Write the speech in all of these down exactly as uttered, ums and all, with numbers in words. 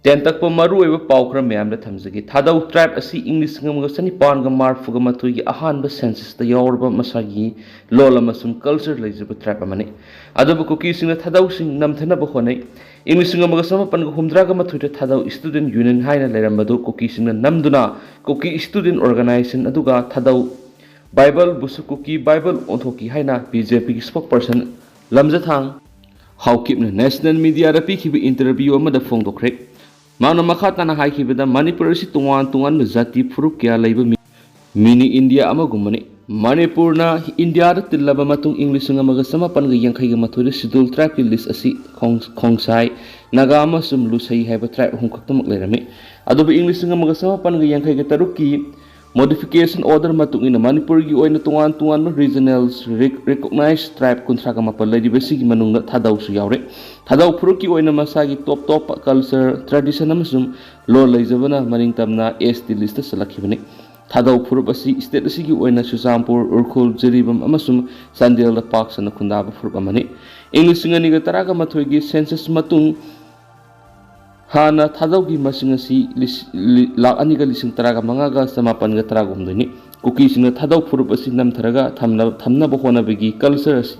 ꯇꯦꯟꯇꯛꯄ ꯃꯔꯨꯑꯣꯏꯕ ꯄꯥꯎ ꯈꯔ ꯃꯌꯥꯝꯗ ꯊꯝꯖꯒꯦ꯫ ꯊꯥꯗꯧ tribe ꯑꯁꯤ ꯏꯪ ꯂꯤꯁꯤꯡ ꯑꯃꯒ ꯆꯅꯤꯄꯥꯟꯒ ꯃꯔꯐꯨꯒ ꯃꯥꯊꯣꯏꯒꯤ ꯑꯍꯥꯟꯕ censusꯇ ꯌꯥꯎꯔꯕ ꯃꯁꯥꯒꯤ ꯂꯣꯜ ꯑꯃꯁꯨꯡ culture ꯂꯩꯖꯕ tribe ꯑꯃꯅꯤ꯫ ꯑꯗꯨꯕꯨ ꯀꯨꯀꯤꯁꯤꯡꯅ ꯊꯥꯗꯧꯁꯤꯡ ꯅꯝꯊꯅꯕ ꯍꯣꯠꯅꯩ꯫ ꯏꯪ ꯂꯤꯁꯤꯡ ꯑꯃꯒ ꯆꯃꯥꯄꯟꯒ ꯍꯨꯝꯗ꯭ꯔꯥꯒ ꯃꯥꯊꯣꯏꯗ ꯊꯥꯗꯧ student union ꯍꯥꯏꯅ ꯂꯩꯔꯝꯕꯗꯨ ꯀꯨꯀꯤꯁꯤꯡꯅ ꯅꯝꯗꯨꯅ ꯀꯨꯀꯤ student organization ꯑꯗꯨꯒ ꯊꯥꯗꯧ Bible ꯕꯨꯁꯨ ꯀꯨꯀꯤ Bible ꯑꯣꯟꯊꯣꯛꯈꯤ ꯍꯥꯏꯅ BJPꯒꯤ spokesperson ꯂꯝꯖꯊꯥꯡ ꯍꯥꯎꯀꯤꯞꯅ national mediaꯗ ꯄꯤꯈꯤꯕ interview ꯑꯃꯗ ꯐꯣꯡꯗꯣꯛꯈ꯭ꯔꯦ꯫ ꯃꯍꯥꯛꯅ ꯃꯈꯥ ꯇꯥꯅ ꯍꯥꯏꯈꯤꯕꯗ, ꯃꯅꯤꯄꯨꯔ ꯑꯁꯤ ꯇꯣꯉꯥꯟ ꯇꯣꯉꯥꯟꯕ ꯖꯥꯇꯤ ꯐꯨꯔꯨꯞ ꯀꯌꯥ ꯂꯩꯕ ꯃꯤ-, mini India ꯑꯃꯒꯨꯝꯕꯅꯤ꯫ ꯃꯅꯤꯄꯨꯔꯅ ꯏꯟꯗꯤꯌꯥꯗ ꯇꯤꯜꯂꯕ ꯃꯇꯨꯡ ꯏꯪ ꯂꯤꯁꯤꯡ ꯑꯃꯒ ꯆꯃꯥꯄꯟꯒ ꯌꯥꯡꯈꯩꯒ ꯃꯥꯊꯣꯏꯗ schedule tribeꯀꯤ list ꯑꯁꯤ ꯈꯣꯡ-, ꯈꯣꯡꯁꯥꯏ, ꯅꯥꯒꯥ ꯑꯃꯁꯨꯡ ꯂꯨꯁꯩ ꯍꯥꯏꯕ tribe ꯑꯍꯨꯝ ꯈꯛꯇꯃꯛ ꯂꯩꯔꯝꯃꯤ꯫ ꯑꯗꯨꯕꯨ ꯏꯪ ꯂꯤꯁꯤꯡ ꯑꯃꯒ ꯆꯃꯥꯄꯟꯒ ꯌꯥꯡꯈꯩꯒ ꯇꯔꯨꯛꯀꯤ modification order ꯃꯇꯨꯡ ꯏꯟꯅ ꯃꯅꯤꯄꯨꯔꯒꯤ ꯑꯣꯏꯅ ꯇꯣꯉꯥꯟ ꯇꯣꯉꯥꯟꯕ regional rec-, recognized tribe ꯀꯨꯟꯊ꯭ꯔꯥꯒ ꯃꯥꯄꯟ ꯂꯩꯔꯤꯕꯁꯤꯒꯤ ꯃꯅꯨꯡꯗ ꯊꯥꯗꯧꯁꯨ ꯌꯥꯎꯔꯦ꯫ ꯊꯥꯗꯧ ꯐꯨꯔꯨꯞꯀꯤ ꯑꯣꯏꯅ ꯃꯁꯥꯒꯤ ꯇꯣꯞ ꯇꯣꯞꯄ culture, tradition ꯑꯃꯁꯨꯡ ꯂꯣꯟ ꯂꯩꯖꯕꯅ ꯃꯅꯤꯡ ꯇꯝꯅ ST listꯇ ꯆꯜꯂꯛꯈꯤꯕꯅꯤ꯫ ꯊꯥꯗꯧ ꯐꯨꯔꯨꯞ ꯑꯁꯤ state ꯑꯁꯤꯒꯤ ꯑꯣꯏꯅ ꯆꯨꯔꯆꯥꯟꯄꯨꯔ, ꯎꯈ꯭ꯔꯨꯜ, ꯖꯤꯔꯤꯕꯥꯝ ꯑꯃꯁꯨꯡ ꯆꯥꯟꯗꯦꯜꯗ ꯄꯥꯛ ꯁꯟꯅ ꯈꯨꯟꯗꯥꯕ ꯐꯨꯔꯨꯞ ꯑꯃꯅꯤ꯫ ꯏꯪ ꯂꯤꯁꯤꯡ ꯑꯅꯤꯒ ꯇꯔꯥꯒ ꯃꯥꯊꯣꯏꯒꯤ census ꯃꯇꯨꯡ ꯍꯥꯟꯅ ꯊꯥꯗꯧꯒꯤ ꯃꯁꯤꯡ ꯑꯁꯤ ꯂꯤꯁ-, ꯂꯤ-, ꯂꯥꯈ ꯑꯅꯤꯒ ꯂꯤꯁꯤꯡ ꯇꯔꯥꯒ ꯃꯉꯥꯒ ꯆꯃꯥꯄꯟꯒ ꯇꯔꯥꯒ ꯍꯨꯝꯗꯣꯏꯅꯤ꯫ ꯀꯨꯀꯤꯁꯤꯡꯅ ꯊꯥꯗꯧ ꯐꯨꯔꯨꯞ ꯑꯁꯤ ꯅꯝꯊꯔꯒ ꯊꯝꯅ-, ꯊꯝꯅꯕ ꯍꯣꯠꯅꯕꯒꯤ culture ꯑꯁꯤ,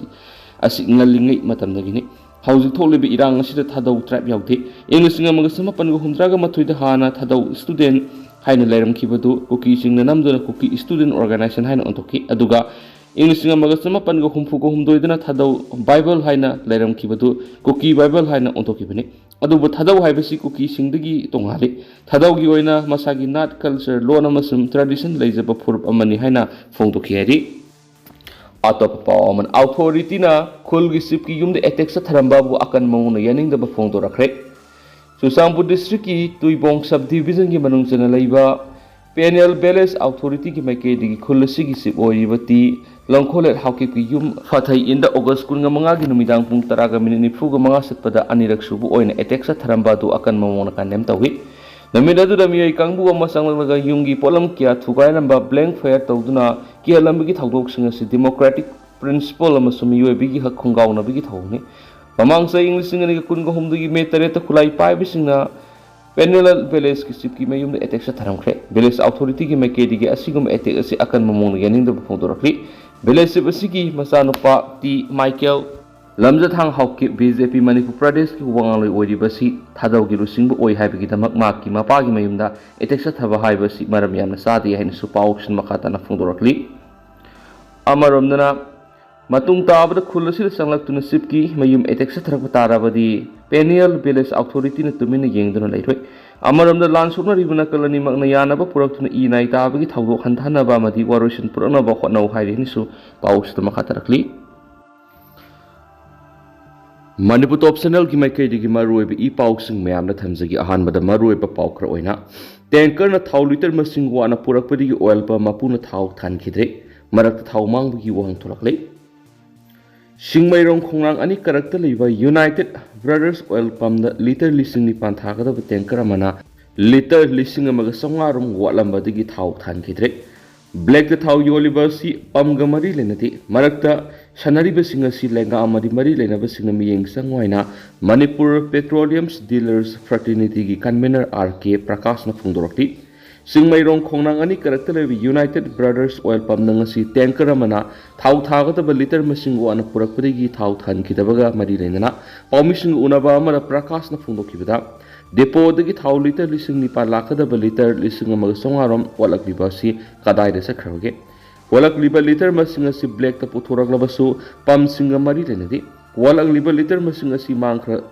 ꯑꯁꯤ ꯉꯜꯂꯤꯉꯩ ꯃꯇꯝꯗꯒꯤꯅꯤ꯫ ꯍꯧꯖꯤꯛ ꯊꯣꯛꯂꯤꯕ ꯏꯔꯥꯡ ꯑꯁꯤꯗ ꯊꯥꯗꯧ tribe ꯌꯥꯎꯗꯦ꯫ ꯏꯪ ꯂꯤꯁꯤꯡ ꯑꯃꯒ ꯆꯃꯥꯄꯟꯒ ꯍꯨꯝꯗ꯭ꯔꯥꯒ ꯃꯥꯊꯣꯏꯗ ꯍꯥꯟꯅ ꯊꯥꯗꯧ student ꯍꯥꯏꯅ ꯂꯩꯔꯝꯈꯤꯕꯗꯨ ꯀꯨꯀꯤꯁꯤꯡꯅ ꯅꯝꯗꯨꯅ ꯀꯨꯀꯤ student organization ꯍꯥꯏꯅ ꯑꯣꯟꯊꯣꯛꯈꯤ꯫ ꯑꯗꯨꯒ ꯏꯪ ꯂꯤꯁꯤꯡ ꯑꯃꯒ ꯆꯃꯥꯄꯟꯒ ꯍꯨꯝꯐꯨꯒ ꯍꯨꯝꯗꯣꯏꯗꯅ ꯊꯥꯗꯧ Bible ꯍꯥꯏꯅ ꯂꯩꯔꯝꯈꯤꯕꯗꯨ ꯀꯨꯀꯤ Bible ꯍꯥꯏꯅ ꯑꯣꯟꯊꯣꯛꯈꯤꯕꯅꯤ꯫ ꯑꯗꯨꯕꯨ ꯊꯥꯗꯧ ꯍꯥꯏꯕꯁꯤ ꯀꯨꯀꯤꯁꯤꯡꯗꯒꯤ ꯇꯣꯉꯥꯜꯂꯤ꯫ ꯊꯥꯗꯧꯒꯤ ꯑꯣꯏꯅ ꯃꯁꯥꯒꯤ ꯅꯥꯠ, culture, ꯂꯣꯟ ꯑꯃꯁꯨꯡ tradition ꯂꯩꯖꯕ ꯐꯨꯔꯨꯞ ꯑꯃꯅꯤ ꯍꯥꯏꯅ ꯐꯣꯡꯗꯣꯛꯈꯤ ꯍꯥꯏꯔꯤ꯫ ꯑꯇꯣꯞꯄ ꯄꯥꯎ ꯑꯃꯅ, authorityꯅ ꯈꯨꯜꯒꯤ chiefꯀꯤ ꯌꯨꯝꯗ attack ꯆꯠꯊꯔꯝꯕꯕꯨ ꯑꯀꯟꯕ ꯃꯑꯣꯡꯗ ꯌꯥꯅꯤꯡꯗꯕ ꯐꯣꯡꯗꯣꯔꯛꯈ꯭ꯔꯦ꯫ ꯆꯨꯔꯆꯥꯟꯄꯨꯔ districtꯀꯤ ꯇꯨꯏꯕꯣꯡ sub divisionꯒꯤ ꯃꯅꯨꯡ ꯆꯟꯅ ꯂꯩꯕ ꯄꯦꯅꯦꯜ village authorityꯒꯤ ꯃꯥꯏꯀꯩꯗꯒꯤ ꯈꯨꯜ ꯑꯁꯤꯒꯤ chief ꯑꯣꯏꯔꯤꯕ ꯇꯤ ꯂꯪꯈꯣꯂꯦꯠ ꯍꯥꯎꯀꯤꯞꯀꯤ ꯌꯨꯝ ꯐꯥꯊꯩ ꯏꯟꯗ August ꯀꯨꯟꯃꯉꯥꯒꯤ ꯅꯨꯃꯤꯗꯥꯡ ꯄꯨꯡ ꯇꯔꯥꯒ minute ꯅꯤꯐꯨꯃꯉꯥ ꯆꯠꯄꯗ ꯑꯅꯤꯔꯛ ꯁꯨꯕ ꯑꯣꯏꯅ attack ꯆꯠꯊꯔꯝꯕ ꯑꯗꯨ ꯑꯀꯟꯕ ꯃꯑꯣꯡꯗ condemn ꯇꯧꯏ꯫ ꯅꯨꯃꯤꯠ ꯑꯗꯨꯗ ꯃꯤꯑꯣꯏ ꯀꯥꯡꯕꯨ ꯑꯃ ꯆꯪꯂꯛꯂꯒ ꯌꯨꯝꯒꯤ ꯄꯣꯠꯂꯝ ꯀꯌꯥ ꯊꯨꯒꯥꯏꯔꯝꯕ, blank fire ꯇꯧꯗꯨꯅ ꯀꯤꯍꯜꯂꯝꯕꯒꯤ ꯊꯧꯗꯣꯛꯁꯤꯡ ꯑꯁꯤ democratic principle ꯑꯃꯁꯨꯡ ꯃꯤꯑꯣꯏꯕꯒꯤ ꯍꯛ ꯈꯣꯡꯒꯥꯎꯅꯕꯒꯤ ꯊꯧꯑꯣꯡꯅꯤ꯫ ꯃꯃꯥꯡ ꯆꯍꯤ ꯏꯪ ꯂꯤꯁꯤꯡ ꯑꯅꯤꯒ ꯀꯨꯟꯒ ꯍꯨꯝꯗꯣꯏꯒꯤ May ꯇꯔꯦꯠꯇ ꯈꯨꯠꯂꯥꯏ ꯄꯥꯏꯕꯁꯤꯡꯅ ꯄꯦꯅꯦꯂꯜ ꯚꯤꯂꯦꯖꯀꯤ ꯆꯤꯐꯀꯤ ꯃꯌꯨꯝꯗ ꯑꯦꯇꯦꯛ ꯆꯠꯊꯔꯝꯈ꯭ꯔꯦ꯫ ꯚꯤꯂꯦꯖ ꯑꯣꯊꯣꯔꯤꯇꯤꯒꯤ ꯃꯥꯏꯀꯩꯗꯒꯤ ꯑꯁꯤꯒꯨꯝꯕ ꯑꯦꯇꯦꯛ ꯑꯁꯤ ꯑꯀꯟꯕ ꯃꯑꯣꯡꯗ ꯌꯥꯅꯤꯡꯗꯕ ꯐꯣꯡꯗꯣꯔꯛꯂꯤ꯫ ꯚꯤꯂꯦꯖ ꯆꯤꯐ ꯑꯁꯤꯒꯤ ꯃꯆꯥꯅꯨꯄꯥ T Michael ꯂꯝꯖꯊꯥꯡ Haokip, B J ꯄꯤ ꯃꯅꯤꯄꯨꯔ ꯄ꯭ꯔꯗꯦꯁꯀꯤ ꯋꯥ ꯉꯥꯡꯂꯣꯏ ꯑꯣꯏꯔꯤꯕ ꯑꯁꯤ ꯊꯥꯖꯧꯒꯤ ꯂꯨꯆꯤꯡꯕ ꯑꯣꯏ ꯍꯥꯏꯕꯒꯤꯗꯃꯛ ꯃꯍꯥꯛꯀꯤ ꯃꯄꯥꯒꯤ ꯃꯌꯨꯝꯗ ꯑꯦꯇꯦꯛ ꯆꯠꯊꯕ ꯍꯥꯏꯕ ꯑꯁꯤ ꯃꯔꯝ ꯌꯥꯝꯅ ꯆꯥꯗꯦ ꯍꯥꯏꯅꯁꯨ ꯄꯥꯎꯁꯤꯡ ꯃꯈꯥ ꯇꯥꯅ ꯐꯣꯡꯗꯣꯔꯛꯂꯤ꯫ ꯑꯃꯔꯣꯝꯗꯅ, ꯃꯇꯨꯡ ꯇꯥꯕꯗ ꯈꯨꯜ ꯑꯁꯤꯗ ꯆꯪꯂꯛꯇꯨꯅ ꯆꯤꯐꯀꯤ ꯃꯌꯨꯝ ꯑꯦꯇꯦꯛ ꯆꯠꯊꯔꯛꯄ ꯇꯥꯔꯕꯗꯤ ꯄꯦꯅꯤꯌꯦꯜ ꯚꯤꯂꯦꯖ ꯑꯣꯊꯣꯔꯤꯇꯤꯅ ꯇꯨꯃꯤꯟꯅ ꯌꯦꯡꯗꯨꯅ ꯂꯩꯔꯣꯏ꯫ ꯑꯃꯔꯣꯝꯗ, ꯂꯥꯟ ꯁꯣꯛꯅꯔꯤꯕ ꯅꯥꯀꯜ ꯑꯅꯤꯃꯛꯅ ꯌꯥꯅꯕ ꯄꯨꯔꯛꯇꯨꯅ ꯏ ꯅꯥꯏ ꯇꯥꯕꯒꯤ ꯊꯧꯗꯣꯛ ꯍꯟꯊꯍꯟꯅꯕ ꯑꯃꯗꯤ ꯋꯥꯔꯣꯏꯁꯤꯟ ꯄꯨꯔꯛꯅꯕ ꯍꯣꯠꯅꯧ ꯍꯥꯏꯔꯤ ꯍꯥꯏꯅꯁꯨ ꯄꯥꯎꯁꯤꯗ ꯃꯈꯥ ꯇꯥꯔꯛꯂꯤ꯫ ꯃꯅꯤꯄꯨꯔ ꯇꯣꯞ ꯆꯦꯅꯦꯜꯒꯤ ꯃꯥꯏꯀꯩꯗꯒꯤ ꯃꯔꯨꯑꯣꯏꯕ ꯏ ꯄꯥꯎꯁꯤꯡ ꯃꯌꯥꯝꯗ ꯊꯝꯖꯒꯦ꯫ ꯑꯍꯥꯟꯕꯗ ꯃꯔꯨꯑꯣꯏꯕ ꯄꯥꯎ ꯈꯔ ꯑꯣꯏꯅ, ꯇꯦꯡꯀꯔꯅ ꯊꯥꯎ ꯂꯤꯇꯔ ꯃꯁꯤꯡ ꯋꯥꯠꯅ ꯄꯨꯔꯛꯄꯗꯒꯤ ꯑꯣꯏꯜ ꯄꯝ ꯃꯄꯨꯅ ꯊꯥꯎ ꯊꯥꯟꯈꯤꯗ꯭ꯔꯦ꯫ ꯃꯔꯛꯇ ꯊꯥꯎ ꯃꯥꯡꯕꯒꯤ ꯋꯥꯍꯪ ꯊꯣꯛꯂꯛꯂꯦ꯫ ꯁꯤꯡꯃꯩꯔꯣꯡ ꯈꯣꯡꯅꯥꯡ ꯑꯅꯤ ꯀꯔꯛꯇ ꯂꯩꯕ ꯌꯨꯅꯥꯏꯇꯦꯠ ꯕ꯭ꯔꯗꯔꯁ ꯑꯣꯏꯜ ꯄꯝꯗ ꯂꯤꯇꯔ ꯂꯤꯁꯤꯡ ꯅꯤꯄꯥꯟ ꯊꯥꯒꯗꯕ ꯇꯦꯡꯀꯔ ꯑꯃꯅ ꯂꯤꯇꯔ ꯂꯤꯁꯤꯡ ꯑꯃꯒ ꯆꯥꯝꯃꯉꯥ ꯔꯣꯝ ꯋꯥꯠꯂꯝꯕꯗꯒꯤ ꯊꯥꯎ ꯊꯥꯟꯈꯤꯗ꯭ꯔꯦ꯫ ꯕ꯭ꯂꯦꯛꯇ ꯊꯥꯎ ꯌꯣꯜꯂꯤꯕ ꯑꯁꯤ ꯄꯝꯒ ꯃꯔꯤ ꯂꯩꯅꯗꯦ꯫ ꯃꯔꯛꯇ ꯁꯥꯟꯅꯔꯤꯕꯁꯤꯡ ꯑꯁꯤ ꯂꯩꯉꯥꯛ ꯑꯃꯗꯤ ꯃꯔꯤ ꯂꯩꯅꯕꯁꯤꯡꯅ ꯃꯤꯠꯌꯦꯡ ꯆꯪꯉꯨ ꯍꯥꯏꯅ ꯃꯅꯤꯄꯨꯔ ꯄꯦꯇ꯭ꯔꯣꯂꯤꯌꯝꯁ ꯗꯤꯂꯔꯁ ꯐ꯭ꯔꯇꯔꯅꯤꯇꯤꯒꯤ ꯀꯟꯚꯦꯅꯔ ꯑꯥꯔ ꯀꯦ ꯄ꯭ꯔꯀꯥꯁꯅ ꯐꯣꯡꯗꯣꯔꯛꯂꯤ꯫ ꯆꯤꯡꯃꯩꯔꯣꯡ ꯈꯣꯡꯅꯥꯡ ꯑꯅꯤ ꯀꯔꯛꯇ ꯂꯩꯕ ꯌꯨꯅꯥꯏꯇꯦꯠ ꯕ꯭ꯔꯗꯔꯁ ꯑꯣꯏꯜ ꯄꯝꯅ ꯉꯁꯤ ꯇꯦꯡꯀꯔ ꯑꯃꯅ ꯊꯥꯎ ꯊꯥꯒꯗꯕ ꯂꯤꯇꯔ ꯃꯁꯤꯡ ꯋꯥꯠꯅ ꯄꯨꯔꯛꯄꯗꯒꯤ ꯊꯥꯎ ꯊꯥꯟꯈꯤꯗꯕꯒ ꯃꯔꯤ ꯂꯩꯅꯅ ꯄꯥꯎꯃꯤꯁꯤꯡꯒ ꯎꯅꯕ ꯑꯃꯗ ꯄ꯭ꯔꯀꯥꯁꯅ ꯐꯣꯡꯗꯣꯛꯈꯤꯕꯗ, ꯗꯦꯄꯣꯗꯒꯤ ꯊꯥꯎ ꯂꯤꯇꯔ ꯂꯤꯁꯤꯡ ꯅꯤꯄꯥꯟ ꯂꯥꯛꯀꯗꯕ ꯂꯤꯇꯔ ꯂꯤꯁꯤꯡ ꯑꯃꯒ ꯆꯥꯝꯃꯉꯥ ꯔꯣꯝ ꯋꯥꯠꯂꯛꯂꯤꯕ ꯑꯁꯤ ꯀꯗꯥꯏꯗ ꯆꯠꯈ꯭ꯔꯕꯒꯦ? ꯋꯥꯠꯂꯛꯂꯤꯕ ꯂꯤꯇꯔ ꯃꯁꯤꯡ ꯑꯁꯤ ꯕ꯭ꯂꯦꯛꯇ ꯄꯨꯊꯣꯔꯛꯂꯕꯁꯨ ꯄꯝꯁꯤꯡꯒ ꯃꯔꯤ ꯂꯩꯅꯗꯦ꯫ ꯋꯥꯠꯂꯛꯂꯤꯕ ꯂꯤꯇꯔ ꯃꯁꯤꯡ ꯑꯁꯤ ꯃꯥꯡꯈ꯭ꯔ-,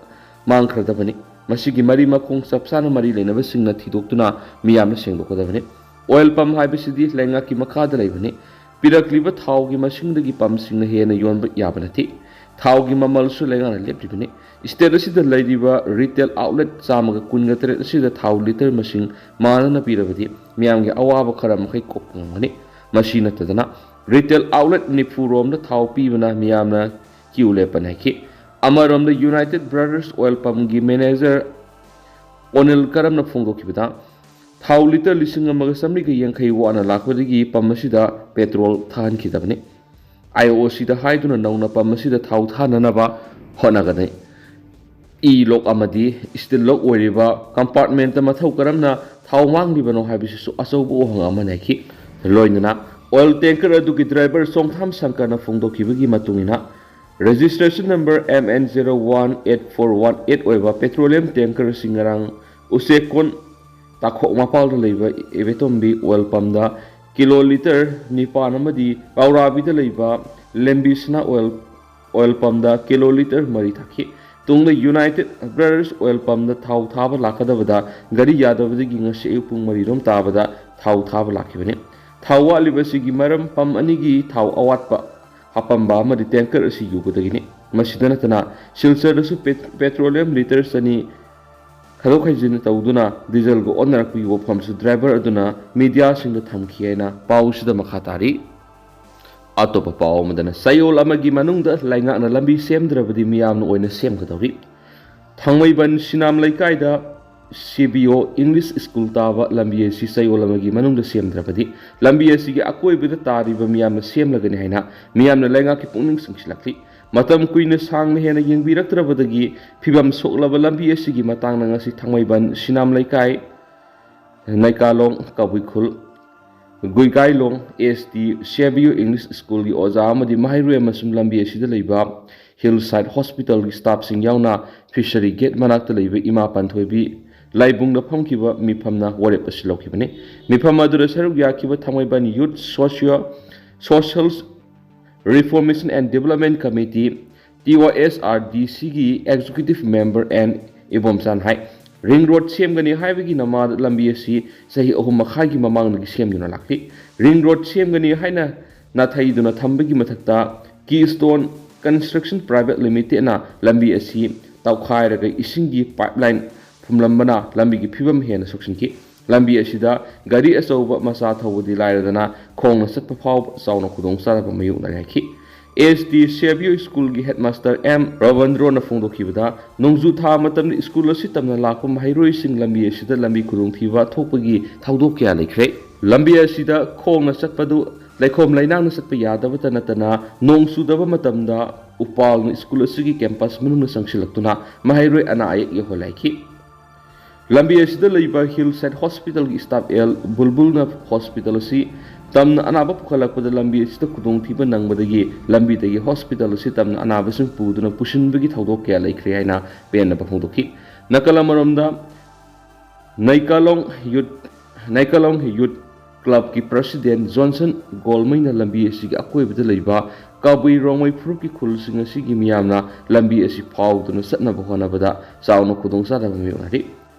ꯃꯥꯡꯈ꯭ꯔꯗꯕꯅꯤ꯫ ꯃꯁꯤꯒꯤ ꯃꯔꯤ ꯃꯈꯣꯡ ꯆꯞ ꯆꯥꯅ ꯃꯔꯤ ꯂꯩꯅꯕꯁꯤꯡꯅ ꯊꯤꯗꯣꯛꯇꯨꯅ ꯃꯤꯌꯥꯝꯅ ꯁꯦꯡꯗꯣꯛꯀꯗꯕꯅꯤ꯫ ꯑꯣꯏꯜ ꯄꯝ ꯍꯥꯏꯕꯁꯤꯗꯤ ꯂꯩꯉꯥꯛꯀꯤ ꯃꯈꯥꯗ ꯂꯩꯕꯅꯤ꯫ ꯄꯤꯔꯛꯂꯤꯕ ꯊꯥꯎꯒꯤ ꯃꯁꯤꯡꯗꯒꯤ ꯄꯝꯁꯤꯡꯅ ꯍꯦꯟꯅ ꯌꯣꯟꯕ ꯌꯥꯕ ꯅꯠꯇꯦ꯫ ꯊꯥꯎꯒꯤ ꯃꯃꯜꯁꯨ ꯂꯩꯉꯥꯛꯅ ꯂꯦꯞꯂꯤꯕꯅꯤ꯫ ꯁ꯭ꯇꯦꯠ ꯑꯁꯤꯗ ꯂꯩꯔꯤꯕ ꯔꯤꯇꯦꯜ ꯑꯥꯎꯠꯂꯦꯠ ꯆꯥꯝꯃꯒ ꯀꯨꯟꯒ ꯇꯔꯦꯠ ꯑꯁꯤꯗ ꯊꯥꯎ ꯂꯤꯇꯔ ꯃꯁꯤꯡ ꯃꯥꯟꯅꯅ ꯄꯤꯔꯕꯗꯤ ꯃꯤꯌꯥꯝꯒꯤ ꯑꯋꯥꯕ ꯈꯔ ꯃꯈꯩ ꯀꯣꯛꯄ ꯉꯝꯒꯅꯤ꯫ ꯃꯁꯤ ꯅꯠꯇꯗꯅ, ꯔꯤꯇꯦꯜ ꯑꯥꯎꯠꯂꯦꯠ ꯅꯤꯐꯨ ꯔꯣꯝꯗ ꯊꯥꯎ ꯄꯤꯕꯅ ꯃꯤꯌꯥꯝꯅ ꯀ꯭ꯌꯨ ꯂꯦꯞꯄ ꯅꯥꯏꯈꯤ꯫ ꯑꯃꯔꯣꯝꯗ, ꯌꯨꯅꯥꯏꯇꯦꯠ ꯕ꯭ꯔꯗꯔꯁ ꯑꯣꯏꯜ ꯄꯝꯒꯤ ꯃꯦꯅꯦꯖꯔ ꯑꯣꯅꯤꯜ ꯀꯔꯝꯅ ꯐꯣꯡꯗꯣꯛꯈꯤꯕꯗ, ꯊꯥꯎ ꯂꯤꯇꯔ ꯂꯤꯁꯤꯡ ꯑꯃꯒ ꯆꯥꯃꯔꯤꯒ ꯌꯥꯡꯈꯩ ꯋꯥꯠꯅ ꯂꯥꯛꯄꯗꯒꯤ ꯄꯝ ꯑꯁꯤꯗ ꯄꯦꯇ꯭ꯔꯣꯜ ꯊꯥꯍꯟꯈꯤꯗꯕꯅꯤ꯫ ꯑꯥꯏ ꯑꯣ ꯁꯤꯗ ꯍꯥꯏꯗꯨꯅ ꯅꯧꯅ ꯄꯝ ꯑꯁꯤꯗ ꯊꯥꯎ ꯊꯥꯅꯅꯕ ꯍꯣꯠꯅꯒꯅꯤ꯫ ꯏ ꯂꯣꯛ ꯑꯃꯗꯤ ꯏꯁꯇꯤꯜ ꯂꯣꯛ ꯑꯣꯏꯔꯤꯕ ꯀꯝꯄꯥꯔꯠꯃꯦꯟꯇ ꯃꯊꯧ ꯀꯔꯝꯅ ꯊꯥꯎ ꯃꯥꯡꯂꯤꯕꯅꯣ ꯍꯥꯏꯕꯁꯤꯁꯨ ꯑꯆꯧꯕ ꯋꯥꯍꯪ ꯑꯃꯅꯤ ꯍꯥꯏꯈꯤ꯫ ꯂꯣꯏꯅꯅ ꯑꯣꯏꯜ ꯇꯦꯡꯀꯔ ꯑꯗꯨꯒꯤ ꯗ꯭ꯔꯥꯏꯚꯔ ꯆꯣꯡꯊꯥꯝ ꯁꯪꯀꯔꯅ ꯐꯣꯡꯗꯣꯛꯈꯤꯕꯒꯤ ꯃꯇꯨꯡ ꯏꯟꯅ, registration number M N zero one eight four one eight ꯑꯣꯏꯕ ꯄꯦꯇ꯭ꯔꯣꯂꯤꯌꯝ ꯇꯦꯡꯀꯔ ꯑꯁꯤ ꯉꯔꯥꯡ ꯎꯆꯦꯛꯀꯣꯟ ꯇꯥꯈꯣꯛ ꯃꯄꯥꯜꯗ ꯂꯩꯕ ꯏꯕꯦꯇꯣꯝꯕꯤ ꯑꯣꯏꯜ ꯄꯝꯗ ꯀꯤꯂꯣ ꯂꯤꯇꯔ ꯅꯤꯄꯥꯟ ꯑꯃꯗꯤ ꯄꯥꯎꯔꯥꯕꯤꯗ ꯂꯩꯕ ꯂꯦꯝꯕꯤꯁꯅꯥ ꯑꯣꯏꯜ, ꯑꯣꯏꯜ ꯄꯝꯗ ꯀꯤꯂꯣ ꯂꯤꯇꯔ ꯃꯔꯤ ꯊꯥꯈꯤ꯫ ꯇꯨꯡꯗ ꯌꯨꯅꯥꯏꯇꯦꯗ ꯕ꯭ꯔꯗꯔꯁ ꯑꯣꯏꯜ ꯄꯝꯗ ꯊꯥꯎ ꯊꯥꯕ ꯂꯥꯛꯀꯗꯕꯗ ꯒꯥꯔꯤ ꯌꯥꯗꯕꯗꯒꯤ ꯉꯁꯤ ꯑꯌꯨꯛ ꯄꯨꯡ ꯃꯔꯤ ꯔꯣꯝ ꯇꯥꯕꯗ ꯊꯥꯎ ꯊꯥꯕ ꯂꯥꯛꯈꯤꯕꯅꯤ꯫ ꯊꯥꯎ ꯋꯥꯠꯂꯤꯕꯁꯤꯒꯤ ꯃꯔꯝ ꯄꯝ ꯑꯅꯤꯒꯤ ꯊꯥꯎ ꯑꯋꯥꯠꯄ ꯍꯥꯄꯝꯕ ꯑꯃꯗꯤ ꯇꯦꯡꯀꯔ ꯑꯁꯤ ꯌꯨꯕꯗꯒꯤꯅꯤ꯫ ꯃꯁꯤꯗ ꯅꯠꯇꯅ ꯁꯤꯜꯆꯔꯗꯁꯨ ꯄꯦ-, ꯄꯦꯇ꯭ꯔꯣꯂꯤꯌꯝ ꯂꯤꯇꯔ ꯆꯅꯤ ꯈꯥꯏꯗꯣꯛ ꯈꯥꯏꯖꯤꯟ ꯇꯧꯗꯨꯅ ꯗꯤꯖꯜꯒ ꯑꯣꯟꯅꯔꯛꯄꯒꯤ ꯋꯥꯐꯝꯁꯨ ꯗ꯭ꯔꯥꯏꯚꯔ ꯑꯗꯨꯅ ꯃꯤꯗꯤꯌꯥꯁꯤꯡꯗ ꯊꯝꯈꯤ ꯍꯥꯏꯅ ꯄꯥꯎꯁꯤꯗ ꯃꯈꯥ ꯇꯥꯔꯤ꯫ ꯑꯇꯣꯞꯄ ꯄꯥꯎ ꯑꯃꯗꯅ, ꯆꯌꯣꯜ ꯑꯃꯒꯤ ꯃꯅꯨꯡꯗ ꯂꯩꯉꯥꯛꯅ ꯂꯝꯕꯤ ꯁꯦꯝꯗ꯭ꯔꯕꯗꯤ ꯃꯤꯌꯥꯝꯅ ꯑꯣꯏꯅ ꯁꯦꯝꯒꯗꯧꯔꯤ꯫ ꯊꯥꯡꯃꯩꯕꯟ ꯁꯤꯅꯥꯝ ꯂꯩꯀꯥꯏꯗ ꯁꯤ ꯕꯤ ꯑꯣ ꯏꯪꯂꯤꯁ ꯁ꯭ꯀꯨꯜ ꯇꯥꯕ ꯂꯝꯕꯤ ꯑꯁꯤ ꯆꯌꯣꯜ ꯑꯃꯒꯤ ꯃꯅꯨꯡꯗ ꯁꯦꯝꯗ꯭ꯔꯕꯗꯤ ꯂꯝꯕꯤ ꯑꯁꯤꯒꯤ ꯑꯀꯣꯏꯕꯗ ꯇꯥꯔꯤꯕ ꯃꯤꯌꯥꯝꯅ ꯁꯦꯝꯂꯒꯅꯤ ꯍꯥꯏꯅ ꯃꯤꯌꯥꯝꯅ ꯂꯩꯉꯥꯛꯀꯤ ꯄꯨꯛꯅꯤꯡ ꯆꯤꯡꯁꯤꯜꯂꯛꯂꯤ꯫ ꯃꯇꯝ ꯀꯨꯏꯅ ꯁꯥꯡꯅ ꯍꯦꯟꯅ ꯌꯦꯡꯕꯤꯔꯛꯇ꯭ꯔꯕꯗꯒꯤ ꯐꯤꯕꯝ ꯁꯣꯛꯂꯕ ꯂꯝꯕꯤ ꯑꯁꯤꯒꯤ ꯃꯇꯥꯡꯗ ꯉꯁꯤ ꯊꯥꯡꯃꯩꯕꯟ ꯁꯤꯅꯥꯝ ꯂꯩꯀꯥꯏ, ꯅꯩꯀꯥꯂꯣꯡ, ꯀꯕꯨꯏꯈꯨꯜ, ꯒꯨꯏꯒꯥꯏꯂꯣꯡ ꯑꯦꯁ ꯇꯤ ꯁꯦꯕꯤꯌꯨ ꯏꯪꯂꯤꯁ ꯁ꯭ꯀꯨꯜꯒꯤ ꯑꯣꯖꯥ ꯑꯃꯗꯤ ꯃꯍꯩꯔꯣꯏ ꯑꯃꯁꯨꯡ ꯂꯝꯕꯤ ꯑꯁꯤꯗ ꯂꯩꯕ ꯍꯤꯜ ꯁꯥꯏꯠ ꯍꯣꯁꯄꯤꯇꯥꯜꯒꯤ ꯁ꯭ꯇꯥꯐꯁꯤꯡ ꯌꯥꯎꯅ ꯐꯤꯁꯔꯤ ꯒꯦꯠ ꯃꯅꯥꯛꯇ ꯂꯩꯕ ꯏꯃꯥ ꯄꯥꯟꯊꯣꯏꯕꯤ ꯂꯥꯏꯕꯨꯡꯗ ꯐꯝꯈꯤꯕ ꯃꯤꯐꯝꯅ ꯋꯥꯔꯦꯞ ꯑꯁꯤ ꯂꯧꯈꯤꯕꯅꯤ꯫ ꯃꯤꯐꯝ ꯑꯗꯨꯗ ꯁꯔꯨꯛ ꯌꯥꯈꯤꯕ ꯊꯥꯡꯃꯩꯕꯟ ꯌꯨꯠ ꯁꯣꯁꯤꯌꯣ-, social reformation and development committee, T O S R D ꯁꯤꯒꯤ ꯑꯦꯛꯖꯤꯀ꯭ꯌꯨꯇꯤꯚ ꯃꯦꯝꯕꯔ ꯑꯦꯟ ꯏꯕꯣꯝꯆꯥꯟ ꯍꯥꯏ꯫ ꯔꯤꯡ ꯔꯣꯗ ꯁꯦꯝꯒꯅꯤ ꯍꯥꯏꯕꯒꯤ ꯅꯃꯥꯗ ꯂꯝꯕꯤ ꯑꯁꯤ ꯆꯍꯤ ꯑꯍꯨꯝ ꯃꯈꯥꯏꯒꯤ ꯃꯃꯥꯡꯗꯒꯤ ꯁꯦꯝꯗꯨꯅ ꯂꯥꯛꯂꯤ꯫ ꯔꯤꯡ ꯔꯣꯗ ꯁꯦꯝꯒꯅꯤ ꯍꯥꯏꯅ ꯅꯥꯊꯩꯗꯨꯅ ꯊꯝꯕꯒꯤ ꯃꯊꯛꯇ, ꯀꯤ ꯁ꯭ꯇꯣꯟ ꯀꯟꯁꯇ꯭ꯔꯛꯁꯟ ꯄ꯭ꯔꯥꯏꯚꯦꯠ ꯂꯤꯃꯤꯇꯦꯗꯅ ꯂꯝꯕꯤ ꯑꯁꯤ ꯇꯧꯈꯥꯏꯔꯒ ꯏꯁꯤꯡꯒꯤ ꯄꯥꯏꯞꯂꯥꯏꯟ ꯐꯨꯝꯂꯝꯕꯅ ꯂꯝꯕꯤꯒꯤ ꯐꯤꯕꯝ ꯍꯦꯟꯅ ꯁꯣꯛꯆꯤꯟꯈꯤ꯫ ꯂꯝꯕꯤ ꯑꯁꯤꯗ ꯒꯥꯔꯤ ꯑꯆꯧꯕ ꯃꯆꯥ ꯊꯧꯕꯗꯤ ꯂꯥꯏꯔꯗꯅ ꯈꯣꯡꯅ ꯆꯠꯄ ꯐꯥꯎꯕ ꯆꯥꯎꯅ ꯈꯨꯗꯣꯡꯆꯥꯗꯕ ꯃꯥꯌꯣꯛꯅꯔꯦ ꯍꯥꯏꯈꯤ꯫ ꯑꯦꯁ ꯇꯤ ꯁꯦꯕꯤꯌꯣ ꯁ꯭ꯀꯨꯜꯒꯤ ꯍꯦꯗꯃꯥꯁꯇꯔ ꯑꯦꯝ ꯔꯣꯕꯟꯗ꯭ꯔꯣꯅ ꯐꯣꯡꯗꯣꯛꯈꯤꯕꯗ, ꯅꯣꯡꯖꯨ ꯊꯥ ꯃꯇꯝꯗ ꯁ꯭ꯀꯨꯜ ꯑꯁꯤ ꯇꯝꯅ ꯂꯥꯛꯄ ꯃꯍꯩꯔꯣꯏꯁꯤꯡ ꯂꯝꯕꯤ ꯑꯁꯤꯗ ꯂꯝꯕꯤ ꯈꯨꯗꯣꯡꯊꯤꯕ ꯊꯣꯛꯄꯒꯤ ꯊꯧꯗꯣꯛ ꯀꯌꯥ ꯂꯩꯈ꯭ꯔꯦ꯫ ꯂꯝꯕꯤ ꯑꯁꯤꯗ ꯈꯣꯡꯅ ꯆꯠꯄꯗꯨ ꯂꯩꯈꯣꯝ ꯂꯩꯅꯥꯡꯅ ꯆꯠꯄ ꯌꯥꯗꯕꯇ ꯅꯠꯇꯅ, ꯅꯣꯡ ꯆꯨꯗꯕ ꯃꯇꯝꯗ ꯎꯄꯥꯜꯅ ꯁ꯭ꯀꯨꯜ ꯑꯁꯤꯒꯤ ꯀꯦꯝꯄꯁ ꯃꯅꯨꯡꯗ ꯆꯪꯁꯤꯜꯂꯛꯇꯨꯅ ꯃꯍꯩꯔꯣꯏ ꯑꯅꯥ ꯑꯌꯦꯛ ꯌꯧꯍꯜꯂꯦ ꯍꯥꯏꯈꯤ꯫ ꯂꯝꯕꯤ ꯑꯁꯤꯗ ꯂꯩꯕ ꯍꯤꯜ ꯁꯥꯏꯠ ꯍꯣꯁꯄꯤꯇꯥꯜꯒꯤ ꯁ꯭ꯇꯥꯐ ꯑꯦꯜ ꯕꯨꯜꯕꯨꯜꯅ ꯍꯣꯁꯄꯤꯇꯥꯜ ꯑꯁꯤ ꯇꯝꯅ ꯑꯅꯥꯕ ꯄꯨꯈꯠꯂꯛꯄꯗ ꯂꯝꯕꯤ ꯑꯁꯤꯗ ꯈꯨꯗꯣꯡꯊꯤꯕ ꯅꯪꯕꯗꯒꯤ ꯂꯝꯕꯤꯗꯒꯤ ꯍꯣꯁꯄꯤꯇꯥꯜ ꯑꯁꯤ ꯇꯝꯅ ꯑꯅꯥꯕꯁꯤꯡ ꯄꯨꯗꯨꯅ ꯄꯨꯁꯤꯟꯕꯒꯤ ꯊꯧꯗꯣꯛ ꯀꯌꯥ ꯂꯩꯈ꯭ꯔꯦ ꯍꯥꯏꯅ ꯄꯦꯟꯅꯕ ꯐꯣꯡꯗꯣꯛꯈꯤ꯫ ꯅꯥꯀꯜ ꯑꯃꯔꯣꯝꯗ ꯅꯩꯀꯥꯂꯣꯡ ꯌꯨꯠ ꯅꯩꯀꯥꯂꯣꯡ ꯌꯨꯠ ꯀ꯭ꯂꯕꯀꯤ ꯄ꯭ꯔꯁꯤꯗꯦꯟ ꯖꯣꯟꯁꯟ ꯒꯣꯜꯃꯩꯅ ꯂꯝꯕꯤ ꯑꯁꯤꯒꯤ ꯑꯀꯣꯏꯕꯗ ꯂꯩꯕ ꯀꯕꯨꯏ ꯔꯣꯡꯃꯩ ꯐꯨꯔꯨꯞꯀꯤ ꯈꯨꯜꯁꯤꯡ ꯑꯁꯤꯒꯤ ꯃꯤꯌꯥꯝꯅ ꯂꯝꯕꯤ ꯑꯁꯤ ꯐꯥꯎꯗꯨꯅ ꯆꯠꯅꯕ ꯍꯣꯠꯅꯕꯗ ꯆꯥꯎꯅ ꯈꯨꯗꯣꯡꯆꯥꯗꯕ ꯃꯥꯌꯣꯛꯅꯔꯤ꯫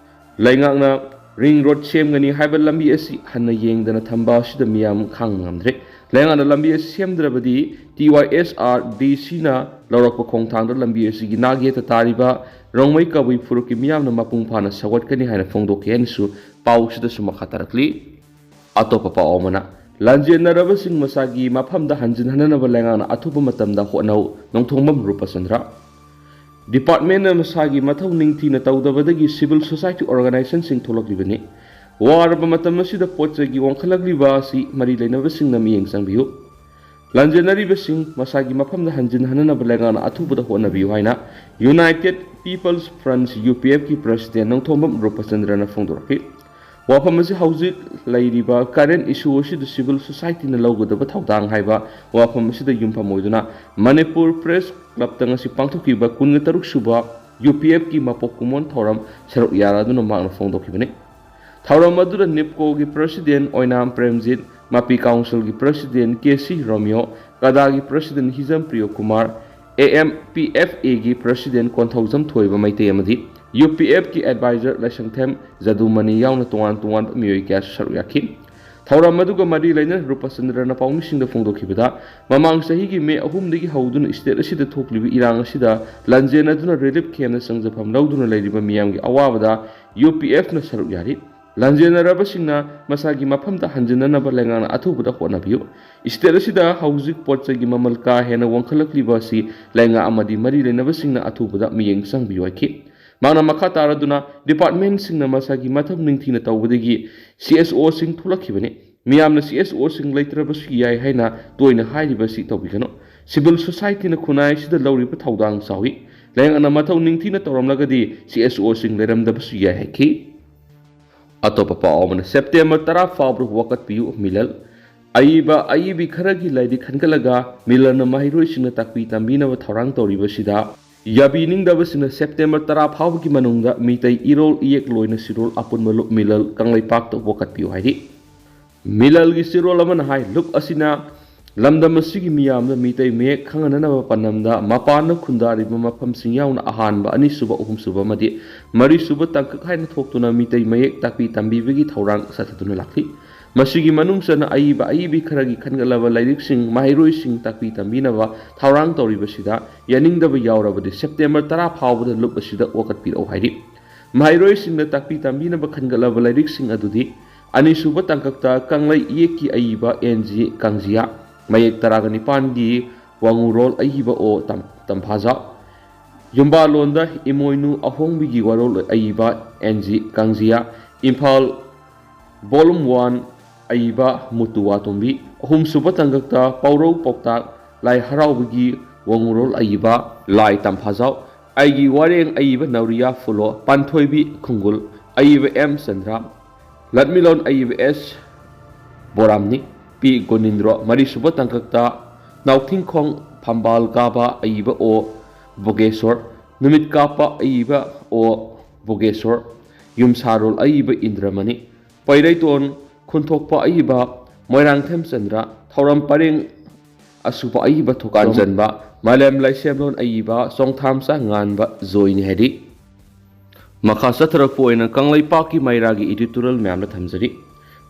ꯂꯩꯉꯥꯛꯅ ꯔꯤꯡ ꯔꯣꯗ ꯁꯦꯝꯒꯅꯤ ꯍꯥꯏꯕ ꯂꯝꯕꯤ ꯑꯁꯤ ꯍꯟꯅ ꯌꯦꯡꯗꯅ ꯊꯝꯕ ꯑꯁꯤꯗ ꯃꯤꯌꯥꯝ ꯈꯥꯡꯕ ꯉꯝꯗ꯭ꯔꯦ꯫ ꯂꯩꯉꯥꯛꯅ ꯂꯝꯕꯤ ꯑꯁꯤ ꯁꯦꯝꯗ꯭ꯔꯕꯗꯤ ꯇꯤ ꯋꯥꯏ ꯑꯦꯁ ꯑꯥꯔ ꯗꯤ ꯁꯤꯅ ꯂꯧꯔꯛꯄ ꯈꯣꯡꯊꯥꯡꯗ ꯂꯝꯕꯤ ꯑꯁꯤꯒꯤ ꯅꯥꯛ ꯌꯦꯠꯇ ꯇꯥꯔꯤꯕ ꯔꯣꯡꯃꯩ ꯀꯕꯨꯏ ꯐꯨꯔꯨꯞꯀꯤ ꯃꯤꯌꯥꯝꯅ ꯃꯄꯨꯡ ꯐꯥꯅ ꯁꯧꯒꯠꯀꯅꯤ ꯍꯥꯏꯅ ꯐꯣꯡꯗꯣꯛꯈꯤ ꯍꯥꯏꯅꯁꯨ ꯄꯥꯎꯁꯤꯗꯁꯨ ꯃꯈꯥ ꯇꯥꯔꯛꯂꯤ꯫ ꯑꯇꯣꯞꯄ ꯄꯥꯎ ꯑꯃꯅ, ꯂꯥꯟꯖꯦꯟꯅꯔꯕꯁꯤꯡ ꯃꯁꯥꯒꯤ ꯃꯐꯝꯗ ꯍꯟꯖꯤꯟꯍꯟꯅꯅꯕ ꯂꯩꯉꯥꯛꯅ ꯑꯊꯨꯕ ꯃꯇꯝꯗ ꯍꯣꯠꯅꯧ, ꯅꯣꯡꯊꯣꯡꯕꯝ ꯔꯨꯄꯆꯟꯗ꯭ꯔ꯫ ꯗꯤꯄꯥꯔꯠꯃꯦꯟꯅ ꯃꯁꯥꯒꯤ ꯃꯊꯧ ꯅꯤꯡꯊꯤꯅ ꯇꯧꯗꯕꯗꯒꯤ ꯁꯤꯚꯤꯜ ꯁꯣꯁꯥꯏꯇꯤ ꯑꯣꯔꯒꯅꯥꯏꯖꯦꯁꯟꯁꯤꯡ ꯊꯣꯛꯂꯛꯂꯤꯕꯅꯤ꯫ ꯋꯥꯔꯕ ꯃꯇꯝ ꯑꯁꯤꯗ ꯄꯣꯠ ꯆꯩꯒꯤ ꯋꯥꯡꯈꯠꯂꯛꯂꯤꯕ ꯑꯁꯤ ꯃꯔꯤ ꯂꯩꯅꯕꯁꯤꯡꯅ ꯃꯤꯠꯌꯦꯡ ꯆꯪꯕꯤꯌꯨ꯫ ꯂꯥꯟꯖꯦꯟꯅꯔꯤꯕꯁꯤꯡ ꯃꯁꯥꯒꯤ ꯃꯐꯝꯗ ꯍꯟꯖꯤꯟꯍꯟꯅꯅꯕ ꯂꯩꯉꯥꯛꯅ ꯑꯊꯨꯕꯗ ꯍꯣꯠꯅꯕꯤꯌꯨ ꯍꯥꯏꯅ United People's Front, ꯌꯨ ꯄꯤ ꯑꯦꯐꯀꯤ ꯄ꯭ꯔꯁꯤꯗꯦꯟ ꯅꯣꯡꯊꯣꯝꯕꯝ ꯔꯨꯄꯆꯟꯗ꯭ꯔꯅ ꯐꯣꯡꯗꯣꯔꯛꯈꯤ꯫ ꯋꯥꯐꯝ ꯑꯁꯤ ꯍꯧꯖꯤꯛ ꯂꯩꯔꯤꯕ ꯀꯔꯦꯟ ꯏꯁꯨ ꯑꯁꯤꯗ ꯁꯤꯚꯤꯜ ꯁꯣꯁꯥꯏꯇꯤꯅ ꯂꯧꯒꯗꯕ ꯊꯧꯗꯥꯡ ꯍꯥꯏꯕ ꯋꯥꯐꯝ ꯑꯁꯤꯗ ꯌꯨꯝꯐꯝ ꯑꯣꯏꯗꯨꯅ ꯃꯅꯤꯄꯨꯔ ꯄ꯭ꯔꯦꯁ ꯀ꯭ꯂꯕꯇ ꯉꯁꯤ ꯄꯥꯡꯊꯣꯛꯈꯤꯕ ꯀꯨꯟꯒ ꯇꯔꯨꯛ ꯁꯨꯕ ꯌꯨ ꯄꯤ ꯑꯦꯐꯀꯤ ꯃꯄꯣꯛ ꯀꯨꯝꯑꯣꯟ ꯊꯧꯔꯝ ꯁꯔꯨꯛ ꯌꯥꯔꯗꯨꯅ ꯃꯍꯥꯛꯅ ꯐꯣꯡꯗꯣꯛꯈꯤꯕꯅꯤ꯫ ꯊꯧꯔꯝ ꯑꯗꯨꯗ ꯅꯤꯞꯀꯣꯒꯤ ꯄ꯭ꯔꯁꯤꯗꯦꯟ ꯑꯣꯏꯅꯥꯝ ꯄ꯭ꯔꯦꯝꯖꯤꯠ, ꯃꯄꯤ ꯀꯥꯎꯟꯁꯤꯜꯒꯤ ꯄ꯭ꯔꯁꯤꯗꯦꯟ ꯀꯦ ꯁꯤ ꯔꯣꯃꯤꯌꯣ, ꯀꯗꯥꯒꯤ president Hijam Priyokumar, A M P F ꯑꯦꯒꯤ ꯄ꯭ꯔꯁꯤꯗꯦꯟ ꯀꯣꯟꯊꯧꯖꯝ ꯊꯣꯏꯕ ꯃꯩꯇꯩ ꯑꯃꯗꯤ ꯌꯨ ꯄꯤ ꯑꯦꯐꯀꯤ ꯑꯦꯗꯚꯥꯏꯖꯔ ꯂꯥꯏꯁꯪꯊꯦꯝ ꯖꯗꯨꯃꯅꯤ ꯌꯥꯎꯅ ꯇꯣꯉꯥꯟ ꯇꯣꯉꯥꯟꯕ ꯃꯤꯑꯣꯏ ꯀꯌꯥꯁꯨ ꯁꯔꯨꯛ ꯌꯥꯈꯤ꯫ ꯊꯧꯔꯝ ꯑꯗꯨꯒ ꯃꯔꯤ ꯂꯩꯅꯅ ꯔꯨꯄꯆꯟꯗ꯭ꯔꯅ ꯄꯥꯎꯃꯤꯁꯤꯡꯗ ꯐꯣꯡꯗꯣꯛꯈꯤꯕꯗ, ꯃꯃꯥꯡ ꯆꯍꯤꯒꯤ ꯃꯦ ꯑꯍꯨꯝꯗꯒꯤ ꯍꯧꯗꯨꯅ ꯁ꯭ꯇꯦꯠ ꯑꯁꯤꯗ ꯊꯣꯛꯂꯤꯕ ꯏꯔꯥꯡ ꯑꯁꯤꯗ ꯂꯥꯟꯖꯦꯟꯅꯗꯨꯅ ꯔꯤꯂꯤꯐ ꯀꯦꯝꯞꯇ ꯆꯪꯖꯐꯝ ꯂꯧꯗꯨꯅ ꯂꯩꯔꯤꯕ ꯃꯤꯌꯥꯝꯒꯤ ꯑꯋꯥꯕꯗ ꯌꯨ ꯄꯤ ꯑꯦꯐꯅ ꯁꯔꯨꯛ ꯌꯥꯔꯤ꯫ ꯂꯥꯟꯖꯦꯟꯅꯔꯕꯁꯤꯡꯅ ꯃꯁꯥꯒꯤ ꯃꯐꯝꯗ ꯍꯟꯖꯤꯟꯅꯅꯕ ꯂꯩꯉꯥꯛꯅ ꯑꯊꯨꯕꯗ ꯍꯣꯠꯅꯕꯤꯌꯨ꯫ ꯁ꯭ꯇꯦꯠ ꯑꯁꯤꯗ ꯍꯧꯖꯤꯛ ꯄꯣꯠ ꯆꯩꯒꯤ ꯃꯃꯜ ꯀꯥ ꯍꯦꯟꯅ ꯋꯥꯡꯈꯠꯂꯛꯂꯤꯕ ꯑꯁꯤ ꯂꯩꯉꯥꯛ ꯑꯃꯗꯤ ꯃꯔꯤ ꯂꯩꯅꯕꯁꯤꯡꯅ ꯑꯊꯨꯕꯗ ꯃꯤꯠꯌꯦꯡ ꯆꯪꯕꯤꯌꯨ ꯍꯥꯏꯈꯤ꯫ ꯃꯍꯥꯛꯅ ꯃꯈꯥ ꯇꯥꯔꯗꯨꯅ, ꯗꯤꯄꯥꯔꯠꯃꯦꯟꯠꯁꯤꯡꯅ ꯃꯁꯥꯒꯤ ꯃꯊꯧ ꯅꯤꯡꯊꯤꯅ ꯇꯧꯕꯗꯒꯤ ꯁꯤ ꯑꯦꯁ ꯑꯣꯁꯤꯡ ꯊꯣꯛꯂꯛꯈꯤꯕꯅꯤ꯫ ꯃꯤꯌꯥꯝꯅ ꯁꯤ ꯑꯦꯁ ꯑꯣꯁꯤꯡ ꯂꯩꯇ꯭ꯔꯕꯁꯨ ꯌꯥꯏ ꯍꯥꯏꯅ ꯇꯣꯏꯅ ꯍꯥꯏꯔꯤꯕ ꯑꯁꯤ ꯇꯧꯕꯤꯒꯅꯨ꯫ ꯁꯤꯚꯤꯜ ꯁꯣꯁꯥꯏꯇꯤꯅ ꯈꯨꯟꯅꯥꯏ ꯑꯁꯤꯗ ꯂꯧꯔꯤꯕ ꯊꯧꯗꯥꯡ ꯆꯥꯎꯏ꯫ ꯂꯩꯉꯥꯛꯅ ꯃꯊꯧ ꯅꯤꯡꯊꯤꯅ ꯇꯧꯔꯝꯂꯒꯗꯤ ꯁꯤ ꯑꯦꯁ ꯑꯣꯁꯤꯡ ꯂꯩꯔꯝꯗꯕꯁꯨ ꯌꯥꯏ ꯍꯥꯏꯈꯤ꯫ ꯑꯇꯣꯞꯄ ꯄꯥꯎ ꯑꯃꯅ, ꯁꯦꯞꯇꯦꯝꯕꯔ ꯇꯔꯥ ꯐꯥꯎꯕꯗ ꯋꯥꯀꯠꯄꯤꯌꯨ ꯃꯤꯂꯜ꯫ ꯑꯏꯕ ꯑꯏꯕꯤ ꯈꯔꯒꯤ ꯂꯥꯏꯔꯤꯛ ꯈꯟꯒꯠꯂꯒ ꯃꯤꯂꯜꯅ ꯃꯍꯩꯔꯣꯏꯁꯤꯡꯅ ꯇꯥꯛꯄꯤ ꯇꯝꯕꯤꯅꯕ ꯊꯧꯔꯥꯡ ꯇꯧꯔꯤꯕꯁꯤꯗ ꯌꯥꯕꯤꯅꯤꯡꯗꯕꯁꯤꯡꯅ ꯁꯦꯞꯇꯦꯝꯕꯔ ꯇꯔꯥ ꯐꯥꯎꯕꯒꯤ ꯃꯅꯨꯡꯗ ꯃꯤꯇꯩ ꯏꯔꯣꯜ ꯏꯌꯦꯛ ꯂꯣꯏꯅ ꯁꯤꯔꯣꯜ ꯑꯄꯨꯟꯕ ꯂꯨꯞ ꯃꯤꯂꯜ ꯀꯪꯂꯩꯄꯥꯛꯇ ꯋꯥꯀꯠꯄꯤꯌꯨ ꯍꯥꯏꯔꯤ꯫ ꯃꯤꯂꯜꯒꯤ ꯆꯦꯔꯣꯜ ꯑꯃꯅ ꯍꯥꯏ, ꯂꯨꯞ ꯑꯁꯤꯅ ꯂꯝꯗꯝ ꯑꯁꯤꯒꯤ ꯃꯤꯌꯥꯝꯗ ꯃꯤꯇꯩ ꯃꯌꯦꯛ ꯈꯪꯍꯟꯅꯅꯕ ꯄꯥꯟꯗꯝꯗ ꯃꯄꯥꯟꯗ ꯈꯨꯟꯗꯥꯔꯤꯕ ꯃꯐꯝꯁꯤꯡ ꯌꯥꯎꯅ ꯑꯍꯥꯟꯕ, ꯑꯅꯤꯁꯨꯕ, ꯑꯍꯨꯝꯁꯨꯕ ꯑꯃꯗꯤ ꯃꯔꯤꯁꯨꯕ ꯇꯥꯡꯀꯛ ꯍꯥꯏꯅ ꯊꯣꯛꯇꯨꯅ ꯃꯤꯇꯩ ꯃꯌꯦꯛ ꯇꯥꯛꯄꯤ ꯇꯝꯕꯤꯕꯒꯤ ꯊꯧꯔꯥꯡ ꯆꯠꯊꯗꯨꯅ ꯂꯥꯛꯂꯤ꯫ ꯃꯁꯤꯒꯤ ꯃꯅꯨꯡ ꯆꯟꯅ ꯑꯏꯕ ꯑꯏꯕꯤ ꯈꯔꯒꯤ ꯈꯟꯒꯠꯂꯕ ꯂꯥꯏꯔꯤꯛꯁꯤꯡ ꯃꯍꯩꯔꯣꯏꯁꯤꯡ ꯇꯥꯛꯄꯤ ꯇꯝꯕꯤꯅꯕ ꯊꯧꯔꯥꯡ ꯇꯧꯔꯤꯕꯁꯤꯗ ꯌꯥꯅꯤꯡꯗꯕ ꯌꯥꯎꯔꯕꯗꯤ ꯁꯦꯞꯇꯦꯝꯕꯔ ꯇꯔꯥ ꯐꯥꯎꯕꯗ ꯂꯨꯞ ꯑꯁꯤꯗ ꯋꯥꯀꯠꯄꯤꯔꯛꯎ ꯍꯥꯏꯔꯤ꯫ ꯃꯍꯩꯔꯣꯏꯁꯤꯡꯅ ꯇꯥꯛꯄꯤ ꯇꯝꯕꯤꯅꯕ ꯈꯟꯒꯠꯂꯕ ꯂꯥꯏꯔꯤꯛꯁꯤꯡ ꯑꯗꯨꯗꯤ ꯑꯅꯤꯁꯨꯕ ꯇꯥꯡꯀꯛꯇ ꯀꯪꯂꯩ ꯏꯌꯦꯛꯀꯤ ꯑꯏꯕ ꯑꯦꯟ ꯖꯤ ꯀꯥꯡꯖꯤꯌꯥ, ꯃꯌꯦꯛ ꯇꯔꯥꯒ ꯅꯤꯄꯥꯟꯒꯤ ꯋꯥꯉꯨꯔꯣꯜ ꯑꯏꯕ ꯑꯣ ꯇꯝ-, ꯇꯝꯐꯥꯖꯥꯎ, ꯌꯨꯝꯕꯥꯂꯣꯟꯗ ꯏꯃꯣꯏꯅꯨ ꯑꯍꯣꯡꯕꯤꯒꯤ ꯋꯥꯔꯣꯜ ꯑꯏꯕ N G Kangjia, Imphal volume one ꯑꯏꯕ ꯃꯨꯇꯨ ꯋꯥꯇꯣꯝꯕꯤ, ꯑꯍꯨꯝꯁꯨꯕ ꯇꯥꯡꯀꯛꯇ ꯄꯥꯎꯔꯧ ꯄꯥꯎꯇꯥꯛ ꯂꯥꯏ ꯍꯔꯥꯎꯕꯒꯤ ꯋꯥꯉꯨꯔꯣꯜ ꯑꯏꯕ ꯂꯥꯏ ꯇꯝꯐꯥꯖꯥꯎ, ꯑꯩꯒꯤ ꯋꯥꯔꯦꯡ ꯑꯏꯕ ꯅꯥꯎꯔꯤꯌꯥ ꯐꯨꯂꯣ, ꯄꯥꯟꯊꯣꯏꯕꯤ ꯈꯨꯡꯒꯨꯜ ꯑꯏꯕ ꯑꯦꯝ ꯆꯟꯗ꯭ꯔ, ꯂꯠꯃꯤꯂꯣꯟ ꯑꯏꯕ ꯑꯦꯁ ꯕꯣꯔꯥꯝꯅꯤ, ꯄꯤ ꯒꯣꯅꯤꯟꯗ꯭ꯔꯣ, ꯃꯔꯤꯁꯨꯕ ꯇꯥꯡꯀꯛꯇ ꯅꯥꯎꯊꯤꯡꯈꯣꯡ ꯐꯝꯕꯥꯜ ꯀꯥꯕ ꯑꯏꯕ ꯑꯣ ꯕꯣꯒꯦꯁꯣꯔ, ꯅꯨꯃꯤꯠ ꯀꯥꯞꯄ ꯑꯏꯕ ꯑꯣ ꯕꯣꯒꯦꯁꯣꯔ, ꯌꯨꯝꯁꯥꯔꯣꯜ ꯑꯏꯕ ꯏꯟꯗ꯭ꯔꯃꯅꯤ, ꯄꯩꯔꯩꯇꯣꯟ ꯈꯨꯟꯊꯣꯛꯄ ꯑꯏꯕ ꯃꯣꯏꯔꯥꯡꯊꯦꯝ ꯆꯟꯗ꯭ꯔ, ꯊꯧꯔꯝ ꯄꯔꯦꯡ ꯑꯁꯨꯕ ꯑꯏꯕ ꯊꯨꯀꯥꯟ ꯆꯟꯕ, ꯃꯥꯂꯦꯝ ꯂꯥꯏꯁꯦꯝꯂꯣꯟ ꯑꯏꯕ ꯆꯣꯡꯊꯥꯝꯆꯥ ꯉꯥꯟꯕ ꯖꯣꯏꯅꯤ ꯍꯥꯏꯔꯤ꯫ ꯃꯈꯥ ꯆꯠꯊꯔꯛꯄ ꯑꯣꯏꯅ ꯀꯪꯂꯩꯄꯥꯛꯀꯤ ꯃꯩꯔꯥꯒꯤ editorial ꯃꯌꯥꯝꯗ ꯊꯝꯖꯔꯤ꯫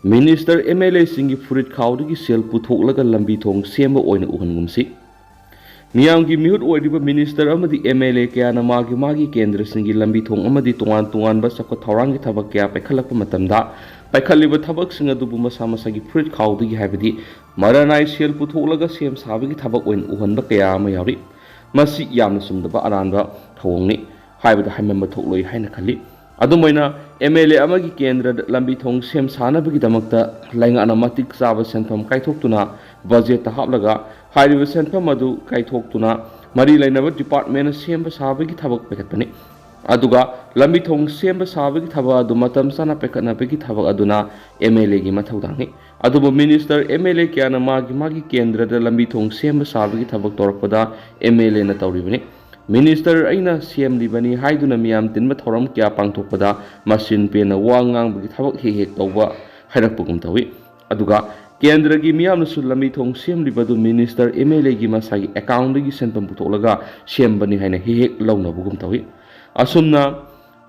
ꯃꯤꯅꯤꯁꯇꯔ, ꯑꯦꯝ ꯑꯦꯜ ꯑꯦꯁꯤꯡꯒꯤ ꯐꯨꯔꯤꯠ ꯈꯥꯎꯗꯒꯤ ꯁꯦꯜ ꯄꯨꯊꯣꯛꯂꯒ ꯂꯝꯕꯤ ꯊꯣꯡ ꯁꯦꯝꯕ ꯑꯣꯏꯅ ꯎꯍꯟꯒꯨꯝꯁꯤ꯫ ꯃꯤꯌꯥꯝꯒꯤ ꯃꯤꯍꯨꯠ ꯑꯣꯏꯔꯤꯕ ꯃꯤꯅꯤꯁꯇꯔ ꯑꯃꯗꯤ ꯑꯦꯝ ꯑꯦꯜ ꯑꯦ ꯀꯌꯥꯅ ꯃꯥꯒꯤ ꯃꯥꯒꯤ ꯀꯦꯟꯗ꯭ꯔꯁꯤꯡꯒꯤ ꯂꯝꯕꯤ ꯊꯣꯡ ꯑꯃꯗꯤ ꯇꯣꯉꯥꯟ ꯇꯣꯉꯥꯟꯕ ꯆꯥꯎꯈꯠ ꯊꯧꯔꯥꯡꯒꯤ ꯊꯕꯛ ꯀꯌꯥ ꯄꯥꯏꯈꯠꯂꯛꯄ ꯃꯇꯝꯗ, ꯄꯥꯏꯈꯠꯂꯤꯕ ꯊꯕꯛꯁꯤꯡ ꯑꯗꯨꯕꯨ ꯃꯁꯥ ꯃꯁꯥꯒꯤ ꯐꯨꯔꯤꯠ ꯈꯥꯎꯗꯒꯤ, ꯍꯥꯏꯕꯗꯤ ꯃꯔꯥꯅꯥꯏ ꯁꯦꯜ ꯄꯨꯊꯣꯛꯂꯒ ꯁꯦꯝ ꯁꯥꯕꯒꯤ ꯊꯕꯛ ꯑꯣꯏꯅ ꯎꯍꯟꯕ ꯀꯌꯥ ꯑꯃ ꯌꯥꯎꯔꯤ꯫ ꯃꯁꯤ ꯌꯥꯝꯅ ꯆꯨꯝꯗꯕ ꯑꯔꯥꯟꯕ ꯊꯧꯑꯣꯡꯅꯤ꯫ ꯍꯥꯏꯕꯗ ꯍꯥꯏꯃꯟꯕ ꯊꯣꯛꯂꯣꯏ ꯍꯥꯏꯅ ꯈꯜꯂꯤ꯫ ꯑꯗꯨꯝ ꯑꯣꯏꯅ, ꯑꯦꯝ ꯑꯦꯜ ꯑꯦ ꯑꯃꯒꯤ ꯀꯦꯟꯗ꯭ꯔꯗ ꯂꯝꯕꯤ ꯊꯣꯡ ꯁꯦꯝ ꯁꯥꯅꯕꯒꯤꯗꯃꯛꯇ ꯂꯩꯉꯥꯛꯅ ꯃꯇꯤꯛ ꯆꯥꯕ ꯁꯦꯟꯐꯝ ꯀꯥꯏꯊꯣꯛꯇꯨꯅ ꯕꯖꯦꯠꯇ ꯍꯥꯞꯂꯒ ꯍꯥꯏꯔꯤꯕ ꯁꯦꯟꯐꯝ ꯑꯗꯨ ꯀꯥꯏꯊꯣꯛꯇꯨꯅ ꯃꯔꯤ ꯂꯩꯅꯕ departmentꯅ ꯁꯦꯝꯕ ꯁꯥꯕꯒꯤ ꯊꯕꯛ ꯄꯥꯏꯈꯠꯄꯅꯤ꯫ ꯑꯗꯨꯒ ꯂꯝꯕꯤ ꯊꯣꯡ ꯁꯦꯝꯕ ꯁꯥꯕꯒꯤ ꯊꯕꯛ ꯑꯗꯨ ꯃꯇꯝ ꯆꯥꯅ ꯄꯥꯏꯈꯠꯅꯕꯒꯤ ꯊꯕꯛ ꯑꯗꯨꯅ MLAꯒꯤ ꯃꯊꯧꯗꯥꯡꯅꯤ꯫ ꯑꯗꯨꯕꯨ minister MLA ꯀꯌꯥꯅ ꯃꯥꯒꯤ ꯃꯥꯒꯤ ꯀꯦꯟꯗ꯭ꯔꯗ ꯂꯝꯕꯤ ꯊꯣꯡ ꯁꯦꯝꯕ ꯁꯥꯕꯒꯤ ꯊꯕꯛ ꯇꯧꯔꯛꯄꯗ MLAꯅ ꯇꯧꯔꯤꯕꯅꯤ꯫ Minister ꯑꯩꯅ ꯁꯦꯝꯂꯤꯕꯅꯤ ꯍꯥꯏꯗꯨꯅ ꯃꯤꯌꯥꯝ ꯇꯤꯟꯕ ꯊꯧꯔꯝ ꯀꯌꯥ ꯄꯥꯡꯊꯣꯛꯄꯗ ꯃꯆꯤꯟ ꯄꯦꯟꯅ ꯋꯥ ꯉꯥꯡꯕꯒꯤ ꯊꯕꯛ ꯍꯦꯛ ꯍꯦꯛ ꯇꯧꯕ ꯍꯥꯏꯔꯛꯄꯒꯨꯝ ꯇꯧꯏ꯫ ꯑꯗꯨꯒ ꯀꯦꯟꯗ꯭ꯔꯒꯤ ꯃꯤꯌꯥꯝꯅꯁꯨ ꯂꯝꯕꯤ ꯊꯣꯡ ꯁꯦꯝꯂꯤꯕꯗꯨ minister MLAꯒꯤ ꯃꯁꯥꯒꯤ accountꯗꯒꯤ ꯁꯦꯟꯐꯝ ꯄꯨꯊꯣꯛꯂꯒ ꯁꯦꯝꯕꯅꯤ ꯍꯥꯏꯅ ꯍꯦꯛ ꯍꯦꯛ ꯂꯧꯅꯕꯒꯨꯝ ꯇꯧꯏ꯫ ꯑꯁꯨꯝꯅ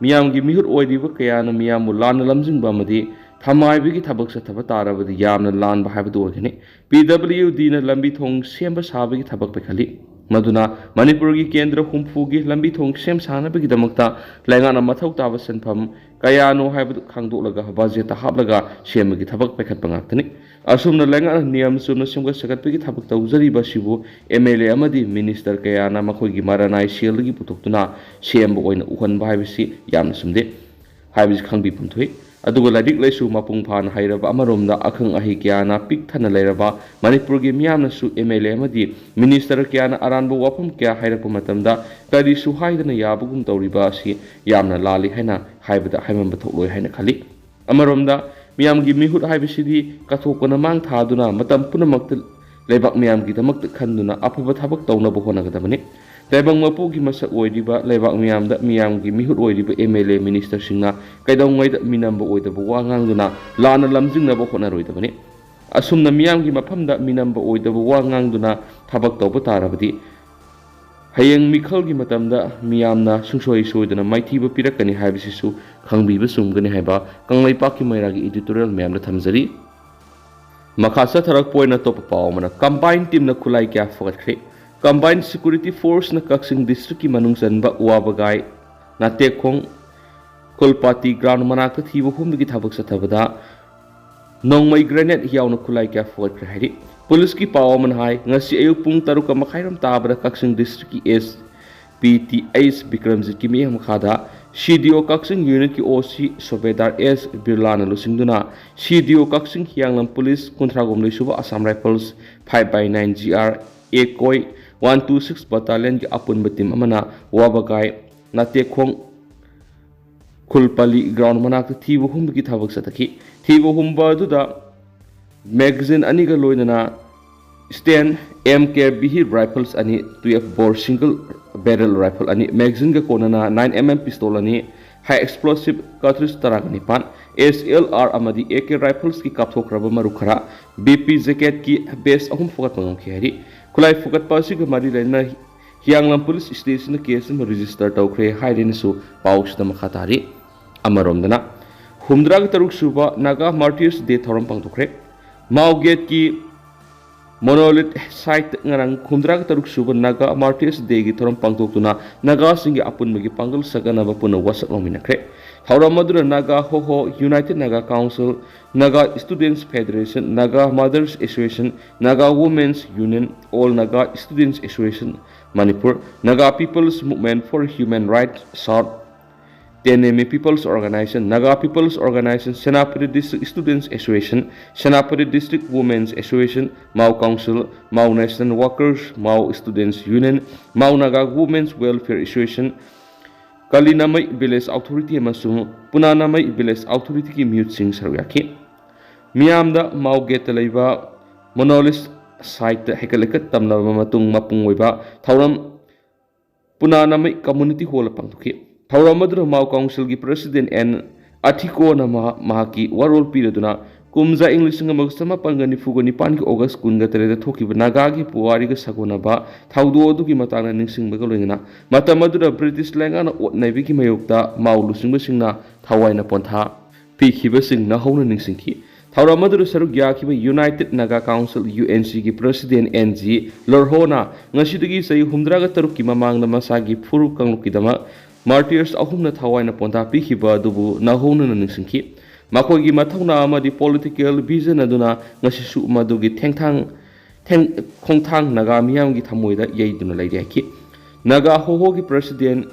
ꯃꯤꯌꯥꯝꯒꯤ ꯃꯤꯍꯨꯠ ꯑꯣꯏꯔꯤꯕ ꯀꯌꯥꯅ ꯃꯤꯌꯥꯝꯕꯨ ꯂꯥꯟꯅ ꯂꯝꯖꯤꯡꯕ ꯑꯃꯗꯤ ꯊꯃꯥꯏꯕꯒꯤ ꯊꯕꯛ ꯆꯠꯊꯕ ꯇꯥꯔꯕꯗꯤ ꯌꯥꯝꯅ ꯂꯥꯟꯕ ꯍꯥꯏꯕꯗꯨ ꯑꯣꯏꯒꯅꯤ꯫ PWDꯅ ꯂꯝꯕꯤ ꯊꯣꯡ ꯁꯦꯝꯕ ꯁꯥꯕꯒꯤ ꯊꯕꯛ ꯄꯥꯏꯈꯠꯂꯤ꯫ ꯃꯗꯨꯅ ꯃꯅꯤꯄꯨꯔꯒꯤ ꯀꯦꯟꯗ꯭ꯔ ꯍꯨꯝꯐꯨꯒꯤ ꯂꯝꯕꯤ ꯊꯣꯡ ꯁꯦꯝ ꯁꯥꯅꯕꯒꯤꯗꯃꯛꯇ ꯂꯩꯉꯥꯛꯅ ꯃꯊꯧ ꯇꯥꯕ ꯁꯦꯟꯐꯝ ꯀꯌꯥꯅꯣ ꯍꯥꯏꯕꯗꯨ ꯈꯪꯗꯣꯛꯂꯒ budgetꯇ ꯍꯥꯞꯂꯒ ꯁꯦꯝꯕꯒꯤ ꯊꯕꯛ ꯄꯥꯏꯈꯠꯄ ꯉꯥꯛꯇꯅꯤ꯫ ꯑꯁꯨꯝꯅ ꯂꯩꯉꯥꯛꯅ ꯅꯤꯌꯝ ꯆꯨꯝꯅ ꯁꯦꯝꯒꯠ ꯁꯥꯒꯠꯄꯒꯤ ꯊꯕꯛ ꯇꯧꯖꯔꯤꯕ ꯑꯁꯤꯕꯨ MLA ꯑꯃꯗꯤ minister ꯀꯌꯥꯅ ꯃꯈꯣꯏꯒꯤ ꯃꯔꯥꯅꯥꯏ ꯁꯦꯜꯗꯒꯤ ꯄꯨꯊꯣꯛꯇꯨꯅ ꯁꯦꯝꯕ ꯑꯣꯏꯅ ꯎꯍꯟꯕ ꯍꯥꯏꯕꯁꯤ ꯌꯥꯝꯅ ꯆꯨꯝꯗꯦ ꯍꯥꯏꯕꯁꯤ ꯈꯪꯕꯤꯐꯝ ꯊꯣꯛꯏ꯫ ꯑꯗꯨꯒ ꯂꯥꯏꯔꯤꯛ ꯂꯥꯏꯁꯨ ꯃꯄꯨꯡ ꯐꯥꯅ ꯍꯩꯔꯕ ꯑꯃꯔꯣꯝꯗ ꯑꯈꯪ ꯑꯍꯩ ꯀꯌꯥꯅ ꯄꯤꯛ ꯊꯟꯅ ꯂꯩꯔꯕ ꯃꯅꯤꯄꯨꯔꯒꯤ ꯃꯤꯌꯥꯝꯅꯁꯨ MLA ꯑꯃꯗꯤ minister ꯀꯌꯥꯅ ꯑꯔꯥꯟꯕ ꯋꯥꯐꯝ ꯀꯌꯥ ꯍꯥꯏꯔꯛꯄ ꯃꯇꯝꯗ ꯀꯔꯤꯁꯨ ꯍꯥꯏꯗꯅ ꯌꯥꯕꯒꯨꯝ ꯇꯧꯔꯤꯕ ꯑꯁꯤ ꯌꯥꯝꯅ ꯂꯥꯜꯂꯤ ꯍꯥꯏꯅ ꯍꯥꯏꯕꯗ ꯍꯥꯏꯃꯟꯕ ꯊꯣꯛꯂꯣꯏ ꯍꯥꯏꯅ ꯈꯜꯂꯤ꯫ ꯑꯃꯔꯣꯝꯗ ꯃꯤꯌꯥꯝꯒꯤ ꯃꯤꯍꯨꯠ ꯍꯥꯏꯕꯁꯤꯗꯤ ꯀꯠꯊꯣꯛꯄꯅ ꯃꯥꯡ ꯊꯥꯗꯨꯅ ꯃꯇꯝ ꯄꯨꯝꯅꯃꯛꯇ ꯂꯩꯕꯥꯛ ꯃꯤꯌꯥꯝꯒꯤꯗꯃꯛꯇ ꯈꯟꯗꯨꯅ ꯑꯐꯕ ꯊꯕꯛ ꯇꯧꯅꯕ ꯍꯣꯠꯅꯒꯗꯕꯅꯤ꯫ ꯇꯥꯏꯕꯪ ꯃꯄꯨꯒꯤ ꯃꯁꯛ ꯑꯣꯏꯔꯤꯕ ꯂꯩꯕꯥꯛ ꯃꯤꯌꯥꯝꯗ ꯃꯤꯌꯥꯝꯒꯤ ꯃꯤꯍꯨꯠ ꯑꯣꯏꯔꯤꯕ MLA ministerꯁꯤꯡꯅ ꯀꯩꯗꯧꯉꯩꯗ ꯃꯤꯅꯝꯕ ꯑꯣꯏꯗꯕ ꯋꯥ ꯉꯥꯡꯗꯨꯅ ꯂꯥꯟꯅ ꯂꯝꯖꯤꯡꯅꯕ ꯍꯣꯠꯅꯔꯣꯏꯗꯕꯅꯤ꯫ ꯑꯁꯨꯝꯅ ꯃꯤꯌꯥꯝꯒꯤ ꯃꯐꯝꯗ ꯃꯤꯅꯝꯕ ꯑꯣꯏꯗꯕ ꯋꯥ ꯉꯥꯡꯗꯨꯅ ꯊꯕꯛ ꯇꯧꯕ ꯇꯥꯔꯕꯗꯤ ꯍꯌꯦꯡ ꯃꯤꯈꯜꯒꯤ ꯃꯇꯝꯗ ꯃꯤꯌꯥꯝꯅ ꯁꯨꯡꯁꯣꯏ ꯁꯣꯏꯗꯅ ꯃꯥꯏꯊꯤꯕ ꯄꯤꯔꯛꯀꯅꯤ ꯍꯥꯏꯕꯁꯤꯁꯨ ꯈꯪꯕꯤꯕ ꯆꯨꯝꯒꯅꯤ ꯍꯥꯏꯕ ꯀꯪꯂꯩꯄꯥꯛꯀꯤ ꯃꯩꯔꯥꯒꯤ editorial ꯃꯌꯥꯝꯗ ꯊꯝꯖꯔꯤ꯫ ꯃꯈꯥ ꯆꯠꯊꯔꯛꯄ ꯑꯣꯏꯅ ꯑꯇꯣꯞꯄ ꯄꯥꯎ ꯑꯃꯅ, combined teamꯅ ꯈꯨꯠꯂꯥꯏ ꯀꯌꯥ ꯐꯒꯠꯈ꯭ꯔꯦ꯫ Combined security forceꯅ ꯀꯛꯆꯤꯡ districtꯀꯤ ꯃꯅꯨꯡ ꯆꯟꯕ ꯋꯥꯕꯒꯥꯏ, ꯅꯥꯇꯦꯛꯈꯣꯡ, ꯈꯨꯜꯄꯥꯇꯤ ground ꯃꯅꯥꯛꯇ ꯊꯤꯕ ꯍꯨꯝꯕꯒꯤ ꯊꯕꯛ ꯆꯠꯊꯕꯗ ꯅꯣꯡꯃꯩ grenade ꯌꯥꯎꯅ ꯈꯨꯠꯂꯥꯏ ꯀꯌꯥ ꯐꯒꯠꯈ꯭ꯔꯦ ꯍꯥꯏꯔꯤ꯫ ꯄꯨꯂꯤꯁꯀꯤ ꯄꯥꯎ ꯑꯃꯅ ꯍꯥꯏ, ꯉꯁꯤ ꯑꯌꯨꯛ ꯄꯨꯡ ꯇꯔꯨꯛꯀ ꯃꯈꯥꯏꯔꯣꯝ ꯇꯥꯕꯗ ꯀꯛꯆꯤꯡ districtꯀꯤ SP ꯇꯤ ꯑꯩꯆ ꯕꯤꯀ꯭ꯔꯝꯖꯤꯠꯀꯤ ꯃꯤꯠꯌꯦꯡ ꯃꯈꯥꯗ CDO ꯀꯛꯆꯤꯡ unitꯀꯤ OC ꯁꯨꯕꯦꯗꯥꯔ ꯑꯦꯁ ꯕꯤꯔꯂꯥꯅ ꯂꯨꯆꯤꯡꯗꯨꯅ CDO ꯀꯛꯆꯤꯡ ꯍꯤꯌꯥꯡꯂꯝ police ꯀꯨꯟꯊ꯭ꯔꯥ ꯍꯨꯝꯗꯣꯏ ꯁꯨꯕ Assam Rifles five by nine GR ꯑꯦꯀꯣꯏ one two six battalionꯒꯤ ꯑꯄꯨꯟꯕ team ꯑꯃꯅ ꯋꯥꯕꯒꯥꯏ ꯅꯥꯇꯦꯛꯈꯣꯡ ꯈꯨꯜꯄꯜꯂꯤ ground ꯃꯅꯥꯛꯇ ꯊꯤꯕ ꯍꯨꯝꯕꯒꯤ ꯊꯕꯛ ꯆꯠꯊꯈꯤ꯫ ꯊꯤꯕ ꯍꯨꯝꯕ ꯑꯗꯨꯗ magazine ꯑꯅꯤꯒ ꯂꯣꯏꯅꯅ Sten MKB rifles ꯑꯅꯤ, twelve bore single barrel rifle ꯑꯅꯤ, magazineꯒ ꯀꯣꯟꯅꯅ nine MM pistol ꯑꯅꯤ, high explosive cartridge ꯇꯔꯥꯒ ꯅꯤꯄꯥꯟ, SLR ꯑꯃꯗꯤ AK riflesꯀꯤ ꯀꯥꯞꯊꯣꯛꯈ꯭ꯔꯕ ꯃꯔꯨ ꯈꯔ, BP jacketꯀꯤ vest ꯑꯍꯨꯝ ꯐꯨꯒꯠꯄ ꯉꯝꯈꯤ ꯍꯥꯏꯔꯤ꯫ ꯈꯨꯠꯂꯥꯏ ꯐꯨꯒꯠꯄ ꯑꯁꯤꯒ ꯃꯔꯤ ꯂꯩꯅꯅ ꯍꯤꯌꯥꯡꯂꯝ police stationꯗ case ꯑꯃ register ꯇꯧꯈ꯭ꯔꯦ ꯍꯥꯏꯔꯦꯅꯁꯨ ꯄꯥꯎꯁꯤꯗ ꯃꯈꯥ ꯇꯥꯔꯤ꯫ ꯑꯃꯔꯣꯝꯗꯅ, ꯍꯨꯝꯗ꯭ꯔꯥꯒ ꯇꯔꯨꯛ ꯁꯨꯕ Naga Martyrs Day ꯊꯧꯔꯝ ꯄꯥꯡꯊꯣꯛꯈ꯭ꯔꯦ꯫ ꯃꯥꯎꯒꯦꯠꯀꯤ Monolith site ꯉꯔꯥꯡ ꯍꯨꯝꯗ꯭ꯔꯥꯒ ꯇꯔꯨꯛ ꯁꯨꯕ Naga Martyrs Dayꯒꯤ ꯊꯧꯔꯝ ꯄꯥꯡꯊꯣꯛꯇꯨꯅ ꯅꯥꯒꯥꯁꯤꯡꯒꯤ ꯑꯄꯨꯟꯕꯒꯤ ꯄꯥꯡꯒꯜ ꯁꯥꯒꯠꯅꯕ ꯄꯨꯟꯅ ꯋꯥꯁꯛ ꯂꯧꯃꯤꯟꯅꯈ꯭ꯔꯦ꯫ ꯊꯧꯔꯝ ꯑꯗꯨꯗ Naga Hoho, United Naga Council, Naga Students Federation, Naga Mothers Association, Naga Women's Union, All Naga Students Association, Manipur, Naga People's Movement for Human Rights, South, Teneme People's Organization, Naga People's Organization, Senapati District Students Association, Senapati District Women's Association, Mao Council, Mao National Workers, Mao Students Union, Mao Naga Women's Welfare Association, Kalinamai Village Authority ꯑꯃꯁꯨꯡ ꯄꯨꯅꯥꯅꯃꯥꯏ Village Authorityꯒꯤ ꯃꯤꯍꯨꯠꯁꯤꯡ ꯁꯔꯨꯛ ꯌꯥꯈꯤ꯫ ꯃꯤꯌꯥꯝꯗ ꯃꯥꯎꯒꯦꯠꯇ ꯂꯩꯕ Monolith siteꯇ ꯍꯩꯀꯠ ꯂꯩꯀꯠ ꯇꯝꯂꯕ ꯃꯇꯨꯡ ꯃꯄꯨꯡ ꯑꯣꯏꯕ ꯊꯧꯔꯝ ꯄꯨꯅꯥꯅꯃꯥꯏ Community Hallꯗ ꯄꯥꯡꯊꯣꯛꯈꯤ꯫ ꯊꯧꯔꯝ ꯑꯗꯨꯗ Mao Councilꯒꯤ President N Athikoꯅ ꯃꯍꯥꯛ, ꯃꯍꯥꯛꯀꯤ ꯋꯥꯔꯣꯜ ꯄꯤꯔꯗꯨꯅ ꯀꯨꯝꯖꯥ ꯏꯪ ꯂꯤꯁꯤꯡ ꯑꯃꯒ ꯆꯃꯥꯄꯟꯒ ꯅꯤꯐꯨꯒ ꯅꯤꯄꯥꯟꯒꯤ August ꯀꯨꯟꯒ ꯇꯔꯦꯠꯇ ꯊꯣꯛꯈꯤꯕ ꯅꯥꯒꯥꯒꯤ ꯄꯨꯋꯥꯔꯤꯒ ꯁꯥꯒꯣꯟꯅꯕ ꯊꯧꯗꯣꯛ ꯑꯗꯨꯒꯤ ꯃꯇꯥꯡꯗ ꯅꯤꯡꯁꯤꯡꯕꯒ ꯂꯣꯏꯅꯅ ꯃꯇꯝ ꯑꯗꯨꯗ British ꯂꯩꯉꯥꯛꯅ ꯑꯣꯠ ꯅꯩꯕꯒꯤ ꯃꯥꯌꯣꯛꯇ ꯃꯥꯎ ꯂꯨꯆꯤꯡꯕꯁꯤꯡꯅ ꯊꯋꯥꯏꯅ ꯄꯣꯟꯊꯥ ꯄꯤꯈꯤꯕꯁꯤꯡ ꯅꯧꯍꯧꯅ ꯅꯤꯡꯁꯤꯡꯈꯤ꯫ ꯊꯧꯔꯝ ꯑꯗꯨꯗ ꯁꯔꯨꯛ ꯌꯥꯈꯤꯕ United Naga Council, UNCꯒꯤ President N G Lorhona ꯉꯁꯤꯗꯒꯤ ꯆꯍꯤ ꯍꯨꯝꯗ꯭ꯔꯥꯒ ꯇꯔꯨꯛꯀꯤ ꯃꯃꯥꯡꯗ ꯃꯁꯥꯒꯤ ꯐꯨꯔꯨꯞ ꯀꯥꯡꯂꯨꯞꯀꯤꯗꯃꯛ Martyrs ꯑꯍꯨꯝꯅ ꯊꯋꯥꯏꯅ ꯄꯣꯟꯊꯥ ꯄꯤꯈꯤꯕ ꯑꯗꯨꯕꯨ ꯅꯧꯍꯧꯅꯅ ꯅꯤꯡꯁꯤꯡꯈꯤ꯫ ꯃꯈꯣꯏꯒꯤ ꯃꯊꯧꯅꯥ ꯑꯃꯗꯤ political vision ꯑꯗꯨꯅ ꯉꯁꯤꯁꯨ ꯃꯗꯨꯒꯤ ꯊꯦꯡꯊꯥꯡ, ꯊꯦꯡ-, ꯈꯣꯡꯊꯥꯡ ꯅꯥꯒꯥ ꯃꯤꯌꯥꯝꯒꯤ ꯊꯃꯣꯏꯗ ꯌꯩꯗꯨꯅ ꯂꯩꯔꯤ ꯍꯥꯏꯈꯤ꯫ ꯅꯥꯒꯥ ꯍꯣꯍꯣꯒꯤ President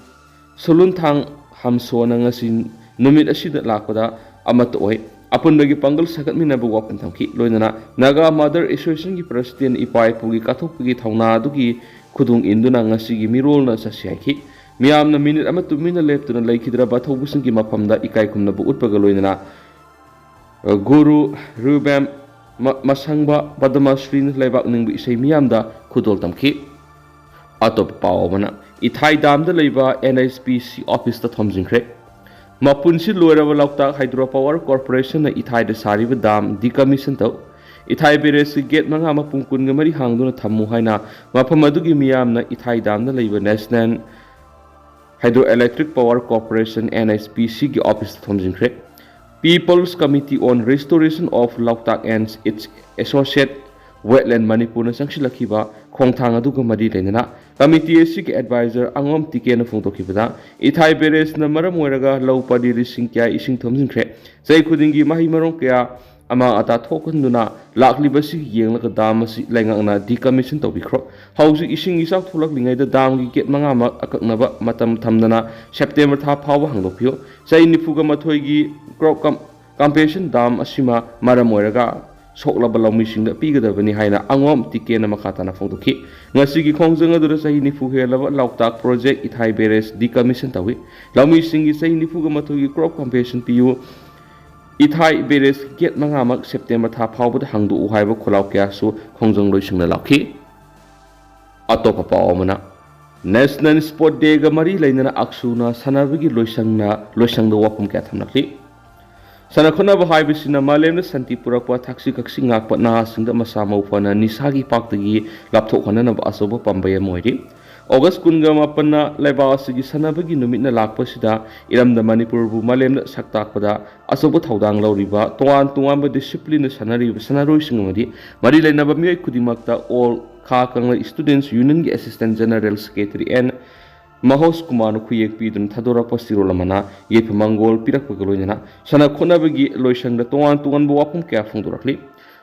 ꯁꯨꯂꯨꯟꯊꯥꯡ ꯍꯝꯁꯣꯅ ꯉꯁꯤ ꯅꯨꯃꯤꯠ ꯑꯁꯤꯗ ꯂꯥꯛꯄꯗ ꯑꯃꯠꯇ ꯑꯣꯏ꯫ ꯑꯄꯨꯟꯕꯒꯤ ꯄꯥꯡꯒꯜ ꯁꯥꯒꯠꯃꯤꯟꯅꯕ ꯋꯥꯐꯝ ꯊꯝꯈꯤ꯫ ꯂꯣꯏꯅꯅ ꯅꯥꯒꯥ ꯃꯥꯗꯔ ꯑꯦꯁꯣꯁꯤꯌꯦꯁꯟꯒꯤ ꯄ꯭ꯔꯁꯤꯗꯦꯟ ꯏꯄꯥ ꯏꯄꯨꯒꯤ ꯀꯠꯊꯣꯛꯄꯒꯤ ꯊꯧꯅꯥ ꯑꯗꯨꯒꯤ ꯈꯨꯗꯨꯡ ꯏꯟꯗꯨꯅ ꯉꯁꯤꯒꯤ ꯃꯤꯔꯣꯜꯅ ꯆꯠꯁꯤ ꯍꯥꯏꯈꯤ꯫ ꯃꯤꯌꯥꯝꯅ ꯃꯤꯅꯤꯠ ꯑꯃ ꯇꯨꯃꯤꯟꯅ ꯂꯦꯞꯇꯨꯅ ꯂꯩꯈꯤꯗ꯭ꯔꯕ ꯊꯧꯕꯁꯤꯡꯒꯤ ꯃꯐꯝꯗ ꯏꯀꯥꯏ ꯈꯨꯝꯅꯕ ꯎꯠꯄꯒ ꯂꯣꯏꯅꯅ ꯒꯨꯔꯨ ꯔꯨꯕꯦꯝ ꯃ-, ꯃꯁꯪꯕ ꯄꯗꯃ ꯁ꯭ꯔꯤꯅ ꯂꯩꯕꯥꯛ ꯅꯤꯡꯕ ꯏꯁꯩ ꯃꯤꯌꯥꯝꯗ ꯈꯨꯗꯣꯜ ꯇꯝꯈꯤ꯫ ꯑꯇꯣꯞꯄ ꯄꯥꯎ ꯑꯃꯅ, ꯏꯊꯥꯏ ꯗꯥꯝꯗ ꯂꯩꯕ ꯑꯦꯟ ꯑꯩꯆ ꯄꯤ ꯁꯤ ꯑꯣꯐꯤꯁꯇ ꯊꯣꯝꯖꯤꯟꯈ꯭ꯔꯦ꯫ ꯃꯄꯨꯟꯁꯤ ꯂꯣꯏꯔꯕ ꯂꯣꯛꯇꯥꯛ ꯍꯥꯏꯗ꯭ꯔꯣ ꯄꯥꯋꯔ ꯀꯣꯔꯄꯣꯔꯦꯁꯟꯅ ꯏꯊꯥꯏꯗ ꯁꯥꯔꯤꯕ ꯗꯥꯝ ꯗꯤꯀꯃꯤꯁꯟ ꯇꯧ, ꯏꯊꯥꯏ ꯕꯦꯔꯦꯖꯀꯤ ꯒꯦꯠ ꯃꯉꯥ ꯑꯃ ꯄꯨꯡ ꯀꯨꯟꯒ ꯃꯔꯤ ꯍꯥꯡꯗꯨꯅ ꯊꯝꯃꯨ ꯍꯥꯏꯅ ꯃꯐꯝ ꯑꯗꯨꯒꯤ ꯃꯤꯌꯥꯝꯅ ꯏꯊꯥꯏ ꯗꯥꯝꯗ ꯂꯩꯕ national hydro electric power corporation, N H P ꯁꯤꯒꯤ ꯑꯣꯐꯤꯁꯇ ꯊꯣꯝꯖꯤꯟꯈ꯭ꯔꯦ꯫ People's Committee on Restoration of Loktak and its Associate Wetland ꯃꯅꯤꯄꯨꯔꯅ ꯆꯪꯁꯤꯜꯂꯛꯈꯤꯕ ꯈꯣꯡꯊꯥꯡ ꯑꯗꯨꯒ ꯃꯔꯤ ꯂꯩꯅꯅ ꯀꯃꯤꯇꯤ ꯑꯁꯤꯒꯤ ꯑꯦꯗꯚꯥꯏꯖꯔ ꯑꯉꯣꯝ ꯇꯤꯀꯦꯅ ꯐꯣꯡꯗꯣꯛꯈꯤꯕꯗ, ꯏꯊꯥꯏ ꯕꯦꯔꯦꯖꯅ ꯃꯔꯝ ꯑꯣꯏꯔꯒ ꯂꯧ ꯄꯔꯤ ꯂꯤꯁꯤꯡ ꯀꯌꯥ ꯏꯁꯤꯡ ꯊꯨꯝꯖꯤꯟꯈ꯭ꯔꯦ꯫ ꯆꯍꯤ ꯈꯨꯗꯤꯡꯒꯤ ꯃꯍꯩ ꯃꯔꯣꯡ ꯀꯌꯥ ꯑꯃꯥꯡ ꯑꯇꯥ ꯊꯣꯛꯍꯟꯗꯨꯅ ꯂꯥꯛꯂꯤꯕꯁꯤ ꯌꯦꯡꯂꯒ ꯗꯥꯝ ꯑꯁꯤ ꯂꯩꯉꯥꯛꯅ ꯗꯤꯀꯃꯤꯁꯟ ꯇꯧꯕꯤꯈ꯭ꯔꯣ꯫ ꯍꯧꯖꯤꯛ ꯏꯁꯤꯡ ꯏꯆꯥꯎ ꯊꯣꯛꯂꯛꯂꯤꯉꯩꯗ ꯗꯥꯝꯒꯤ ꯒꯦꯠ ꯃꯉꯥꯃꯛ ꯑꯀꯛꯅꯕ ꯃꯇꯝ ꯊꯝꯗꯅ ꯁꯦꯞꯇꯦꯝꯕꯔ ꯊꯥ ꯐꯥꯎꯕ ꯍꯥꯡꯗꯣꯛꯄꯤꯌꯨ꯫ ꯆꯍꯤ ꯅꯤꯐꯨꯒ ꯃꯥꯊꯣꯏꯒꯤ ꯀ꯭ꯔꯣꯞ ꯀꯝ-, ꯀꯝꯄꯦꯟꯁꯟ ꯗꯥꯝ ꯑꯁꯤꯃ ꯃꯔꯝ ꯑꯣꯏꯔꯒ ꯁꯣꯛꯂꯕ ꯂꯧꯃꯤꯁꯤꯡꯗ ꯄꯤꯒꯗꯕꯅꯤ ꯍꯥꯏꯅ ꯑꯉꯣꯝ ꯇꯤꯀꯦꯅ ꯃꯈꯥ ꯇꯥꯅ ꯐꯣꯡꯗꯣꯛꯈꯤ꯫ ꯉꯁꯤꯒꯤ ꯈꯣꯡꯖꯪ ꯑꯗꯨꯗ ꯆꯍꯤ ꯅꯤꯐꯨ ꯍꯦꯜꯂꯕ ꯂꯣꯛꯇꯥꯛ ꯄ꯭ꯔꯣꯖꯦꯛ ꯏꯊꯥꯏ ꯕꯦꯔꯦꯖ ꯗꯤꯀꯃꯤꯁꯟ ꯇꯧꯏ꯫ ꯂꯧꯃꯤꯁꯤꯡꯒꯤ ꯆꯍꯤ ꯅꯤꯐꯨꯒ ꯃꯥꯊꯣꯏꯒꯤ ꯀ꯭ꯔꯣꯞ ꯀꯝꯄꯦꯟꯁꯟ ꯄꯤꯌꯨ꯫ ꯏꯊꯥꯏ ꯕꯦꯔꯦꯖ ꯒꯦꯠ ꯃꯉꯥꯃꯛ ꯁꯦꯞꯇꯦꯝꯕꯔ ꯊꯥ ꯐꯥꯎꯕꯗ ꯍꯥꯡꯗꯣꯛꯎ ꯍꯥꯏꯕ ꯈꯣꯜꯂꯥꯎ ꯀꯌꯥꯁꯨ ꯈꯣꯡꯖꯪ ꯂꯣꯏꯁꯪꯅ ꯂꯥꯎꯈꯤ꯫ ꯑꯇꯣꯞꯄ ꯄꯥꯎ ꯑꯃꯅ, ꯅꯦꯁꯅꯦꯜ ꯁ꯭ꯄꯣꯔꯠ ꯗꯦꯒ ꯃꯔꯤ ꯂꯩꯅꯅ ꯑꯛꯁꯨꯅ ꯁꯥꯟꯅꯕꯒꯤ ꯂꯣꯏꯁꯪꯅ, ꯂꯣꯏꯁꯪꯗ ꯋꯥꯐꯝ ꯀꯌꯥ ꯊꯝꯂꯛꯂꯤ꯫ ꯁꯥꯟꯅ ꯈꯣꯠꯅꯕ ꯍꯥꯏꯕꯁꯤꯅ ꯃꯥꯂꯦꯝꯗ ꯁꯥꯟꯇꯤ ꯄꯨꯔꯛꯄ, ꯊꯛꯁꯤ ꯈꯥꯁꯤ ꯉꯥꯛꯄ, ꯅꯍꯥꯁꯤꯡꯗ ꯃꯁꯥ ꯃꯎ ꯐꯅ ꯅꯤꯁꯥꯒꯤ ꯄꯥꯛꯇꯒꯤ ꯂꯥꯞꯊꯣꯛꯍꯟꯅꯅꯕ ꯑꯆꯧꯕ ꯄꯥꯝꯕꯩ ꯑꯃ ꯑꯣꯏꯔꯤ꯫ ꯑꯣꯒꯁ ꯀꯨꯟꯒ ꯃꯥꯄꯟꯅ ꯂꯩꯕꯥꯛ ꯑꯁꯤꯒꯤ ꯁꯥꯟꯅꯕꯒꯤ ꯅꯨꯃꯤꯠꯅ ꯂꯥꯛꯄꯁꯤꯗ ꯏꯔꯝꯗꯝ ꯃꯅꯤꯄꯨꯔꯕꯨ ꯃꯥꯂꯦꯝꯗ ꯁꯛ ꯇꯥꯛꯄꯗ ꯑꯆꯧꯕ ꯊꯧꯗꯥꯡ ꯂꯧꯔꯤꯕ, ꯇꯣꯉꯥꯟ ꯇꯣꯉꯥꯟꯕ ꯗꯤꯁꯤꯄ꯭ꯂꯤꯟꯗ ꯁꯥꯟꯅꯔꯤꯕ ꯁꯥꯟꯅꯔꯣꯏꯁꯤꯡ ꯑꯃꯗꯤ ꯃꯔꯤ ꯂꯩꯅꯕ ꯃꯤꯑꯣꯏ ꯈꯨꯗꯤꯡꯃꯛꯇ All Kha Kangla Students Unionꯒꯤ Assistant General Secretary N ꯃꯍꯣꯁ ꯀꯨꯃꯥꯔꯅ ꯈꯨꯌꯦꯛ ꯄꯤꯗꯨꯅ ꯊꯥꯗꯣꯔꯛꯄ ꯆꯤꯔꯣꯜ ꯑꯃꯅ ꯌꯥꯏꯐ ꯃꯪꯒꯣꯜ ꯄꯤꯔꯛꯄꯒ ꯂꯣꯏꯅꯅ ꯁꯥꯟꯅ ꯈꯣꯠꯅꯕꯒꯤ ꯂꯣꯏꯁꯪꯗ ꯇꯣꯉꯥꯟ ꯇꯣꯉꯥꯟꯕ ꯋꯥꯐꯝ ꯀꯌꯥ ꯐꯣꯡꯗꯣꯔꯛꯂꯤ꯫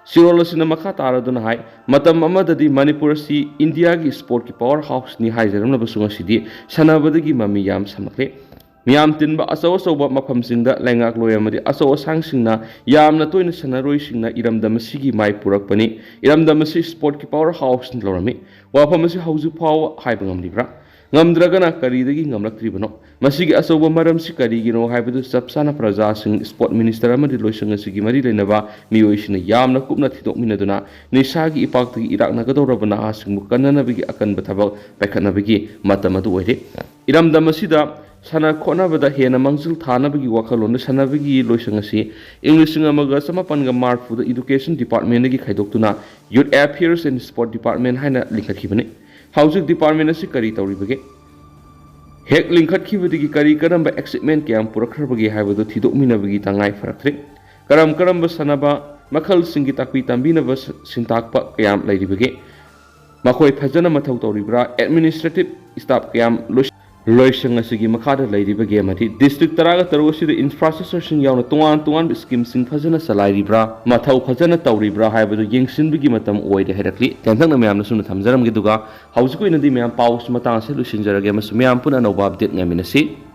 ꯆꯤꯔꯣꯜ ꯑꯁꯤꯅ ꯃꯈꯥ ꯇꯥꯔꯗꯨꯅ ꯍꯥꯏ, ꯃꯇꯝ ꯑꯃꯗꯗꯤ ꯃꯅꯤꯄꯨꯔ ꯑꯁꯤ ꯏꯟꯗꯤꯌꯥꯒꯤ ꯁ꯭ꯄꯣꯔꯠꯀꯤ ꯄꯥꯋꯔ ꯍꯥꯎꯁꯅꯤ ꯍꯥꯏꯖꯔꯝꯂꯕꯁꯨ ꯉꯁꯤꯗꯤ ꯁꯥꯟꯅꯕꯗꯒꯤ ꯃꯃꯤ ꯌꯥꯝ ꯁꯥꯝꯂꯛꯂꯦ꯫ ꯃꯤꯌꯥꯝ ꯇꯤꯟꯕ ꯑꯆꯧ ꯑꯆꯧꯕ ꯃꯐꯝꯁꯤꯡꯗ ꯂꯩꯉꯥꯛꯂꯣꯏ ꯑꯃꯗꯤ ꯑꯆꯧ ꯑꯁꯥꯡꯁꯤꯡꯅ ꯌꯥꯝꯅ ꯇꯣꯏꯅ ꯁꯥꯟꯅꯔꯣꯏꯁꯤꯡꯅ ꯏꯔꯝꯗꯝ ꯑꯁꯤꯒꯤ ꯃꯥꯏ ꯄꯨꯔꯛꯄꯅꯤ꯫ ꯏꯔꯝꯗꯝ ꯑꯁꯤ ꯁ꯭ꯄꯣꯔꯠꯀꯤ ꯄꯥꯋꯔ ꯍꯥꯎꯁꯅ ꯂꯧꯔꯝꯃꯤ꯫ ꯋꯥꯐꯝ ꯑꯁꯤ ꯍꯧꯖꯤꯛ ꯐꯥꯎꯕ ꯍꯥꯏꯕ ꯉꯝꯂꯤꯕ꯭ꯔꯥ? ꯉꯝꯗ꯭ꯔꯒꯅ ꯀꯔꯤꯗꯒꯤ ꯉꯝꯂꯛꯇ꯭ꯔꯤꯕꯅꯣ? ꯃꯁꯤꯒꯤ ꯑꯆꯧꯕ ꯃꯔꯝꯁꯤ ꯀꯔꯤꯒꯤꯅꯣ ꯍꯥꯏꯕꯗꯨ ꯆꯞ ꯆꯥꯅ ꯄ꯭ꯔꯖꯥꯁꯤꯡ, ꯁ꯭ꯄꯣꯔꯠ ꯃꯤꯅꯤꯁꯇꯔ ꯑꯃꯗꯤ ꯂꯣꯏꯁꯪ ꯑꯁꯤꯒꯤ ꯃꯔꯤ ꯂꯩꯅꯕ ꯃꯤꯑꯣꯏꯁꯤꯡꯅ ꯌꯥꯝꯅ ꯀꯨꯞꯅ ꯊꯤꯗꯣꯛꯃꯤꯟꯅꯗꯨꯅ ꯅꯤꯁꯥꯒꯤ ꯏꯄꯥꯛꯇꯒꯤ ꯏꯔꯥꯛꯅꯒꯗꯧꯔꯕ ꯅꯍꯥꯁꯤꯡꯕꯨ ꯀꯟꯅꯅꯕꯒꯤ ꯑꯀꯟꯕ ꯊꯕꯛ ꯄꯥꯏꯈꯠꯅꯕꯒꯤ ꯃꯇꯝ ꯑꯗꯨ ꯑꯣꯏꯔꯦ꯫ ꯏꯔꯝꯗꯝ ꯑꯁꯤꯗ ꯁꯥꯟꯅ ꯈꯣꯠꯅꯕꯗ ꯍꯦꯟꯅ ꯃꯥꯡꯖꯤꯜ ꯊꯥꯅꯕꯒꯤ ꯋꯥꯈꯜꯂꯣꯟꯗ ꯁꯥꯟꯅꯕꯒꯤ ꯂꯣꯏꯁꯪ ꯑꯁꯤ ꯏꯪ ꯂꯤꯁꯤꯡ ꯑꯃꯒ ꯆꯃꯥꯄꯟꯒ ꯃꯔꯤꯐꯨꯗ Education Department ꯗꯒꯤ ꯈꯥꯏꯗꯣꯛꯇꯨꯅ Youth Affairs and Sport Department ꯍꯥꯏꯅ ꯂꯤꯡꯈꯠꯈꯤꯕꯅꯤ꯫ ꯍꯧꯖꯤꯛ department ꯑꯁꯤ ꯀꯔꯤ ꯇꯧꯔꯤꯕꯒꯦ? ꯍꯦꯛ ꯂꯤꯡꯈꯠꯈꯤꯕꯗꯒꯤ ꯀꯔꯤ ꯀꯔꯝꯕ achievement ꯀꯌꯥꯝ ꯄꯨꯔꯛꯈ꯭ꯔꯕꯒꯦ ꯍꯥꯏꯕꯗꯨ ꯊꯤꯗꯣꯛꯃꯤꯟꯅꯕꯒꯤ ꯇꯉꯥꯏ ꯐꯔꯛꯇ꯭ꯔꯦ꯫ ꯀꯔꯝ ꯀꯔꯝꯕ ꯁꯥꯟꯅꯕ ꯃꯈꯜꯁꯤꯡꯒꯤ ꯇꯥꯛꯄꯤ ꯇꯝꯕꯤꯅꯕ ꯁ-, ꯁꯤꯟꯇꯥꯛꯄ ꯀꯌꯥꯝ ꯂꯩꯔꯤꯕꯒꯦ? ꯃꯈꯣꯏ ꯐꯖꯅ ꯃꯊꯧ ꯇꯧꯔꯤꯕ꯭ꯔꯥ? Administrative staff ꯀꯌꯥꯝ ꯂꯣꯏꯁ-, ꯂꯣꯏꯁꯪ ꯑꯁꯤꯒꯤ ꯃꯈꯥꯗ ꯂꯩꯔꯤꯕꯒꯦ? ꯑꯃꯗꯤ district ꯇꯔꯥꯒ ꯇꯔꯨꯛ ꯑꯁꯤꯗ infrastructure ꯁꯤꯡ ꯌꯥꯎꯅ ꯇꯣꯉꯥꯟ ꯇꯣꯉꯥꯟꯕ scheme ꯁꯤꯡ ꯐꯖꯅ ꯆꯂꯥꯏꯔꯤꯕ꯭ꯔꯥ, ꯃꯊꯧ ꯐꯖꯅ ꯇꯧꯔꯤꯕ꯭ꯔꯥ ꯍꯥꯏꯕꯗꯨ ꯌꯦꯡꯁꯤꯟꯕꯒꯤ ꯃꯇꯝ ꯑꯣꯏꯔꯦ ꯍꯥꯏꯔꯛꯂꯤ꯫ ꯇꯦꯟꯇꯛꯅ ꯃꯌꯥꯝꯅ ꯁꯨꯝꯅ ꯊꯝꯖꯔꯝꯒꯦ, ꯑꯗꯨꯒ ꯍꯧꯖꯤꯛꯀꯤ ꯑꯣꯏꯅꯗꯤ ꯃꯌꯥꯝ ꯄꯥꯎꯁꯤ ꯃꯇꯥꯡ ꯑꯁꯤꯗ ꯂꯣꯏꯁꯤꯟꯖꯔꯒꯦ, ꯑꯃꯁꯨꯡ ꯃꯌꯥꯝ ꯄꯨꯟꯅ ꯑꯅꯧꯕ update ꯉꯥꯏꯃꯤꯟꯅꯁꯤ꯫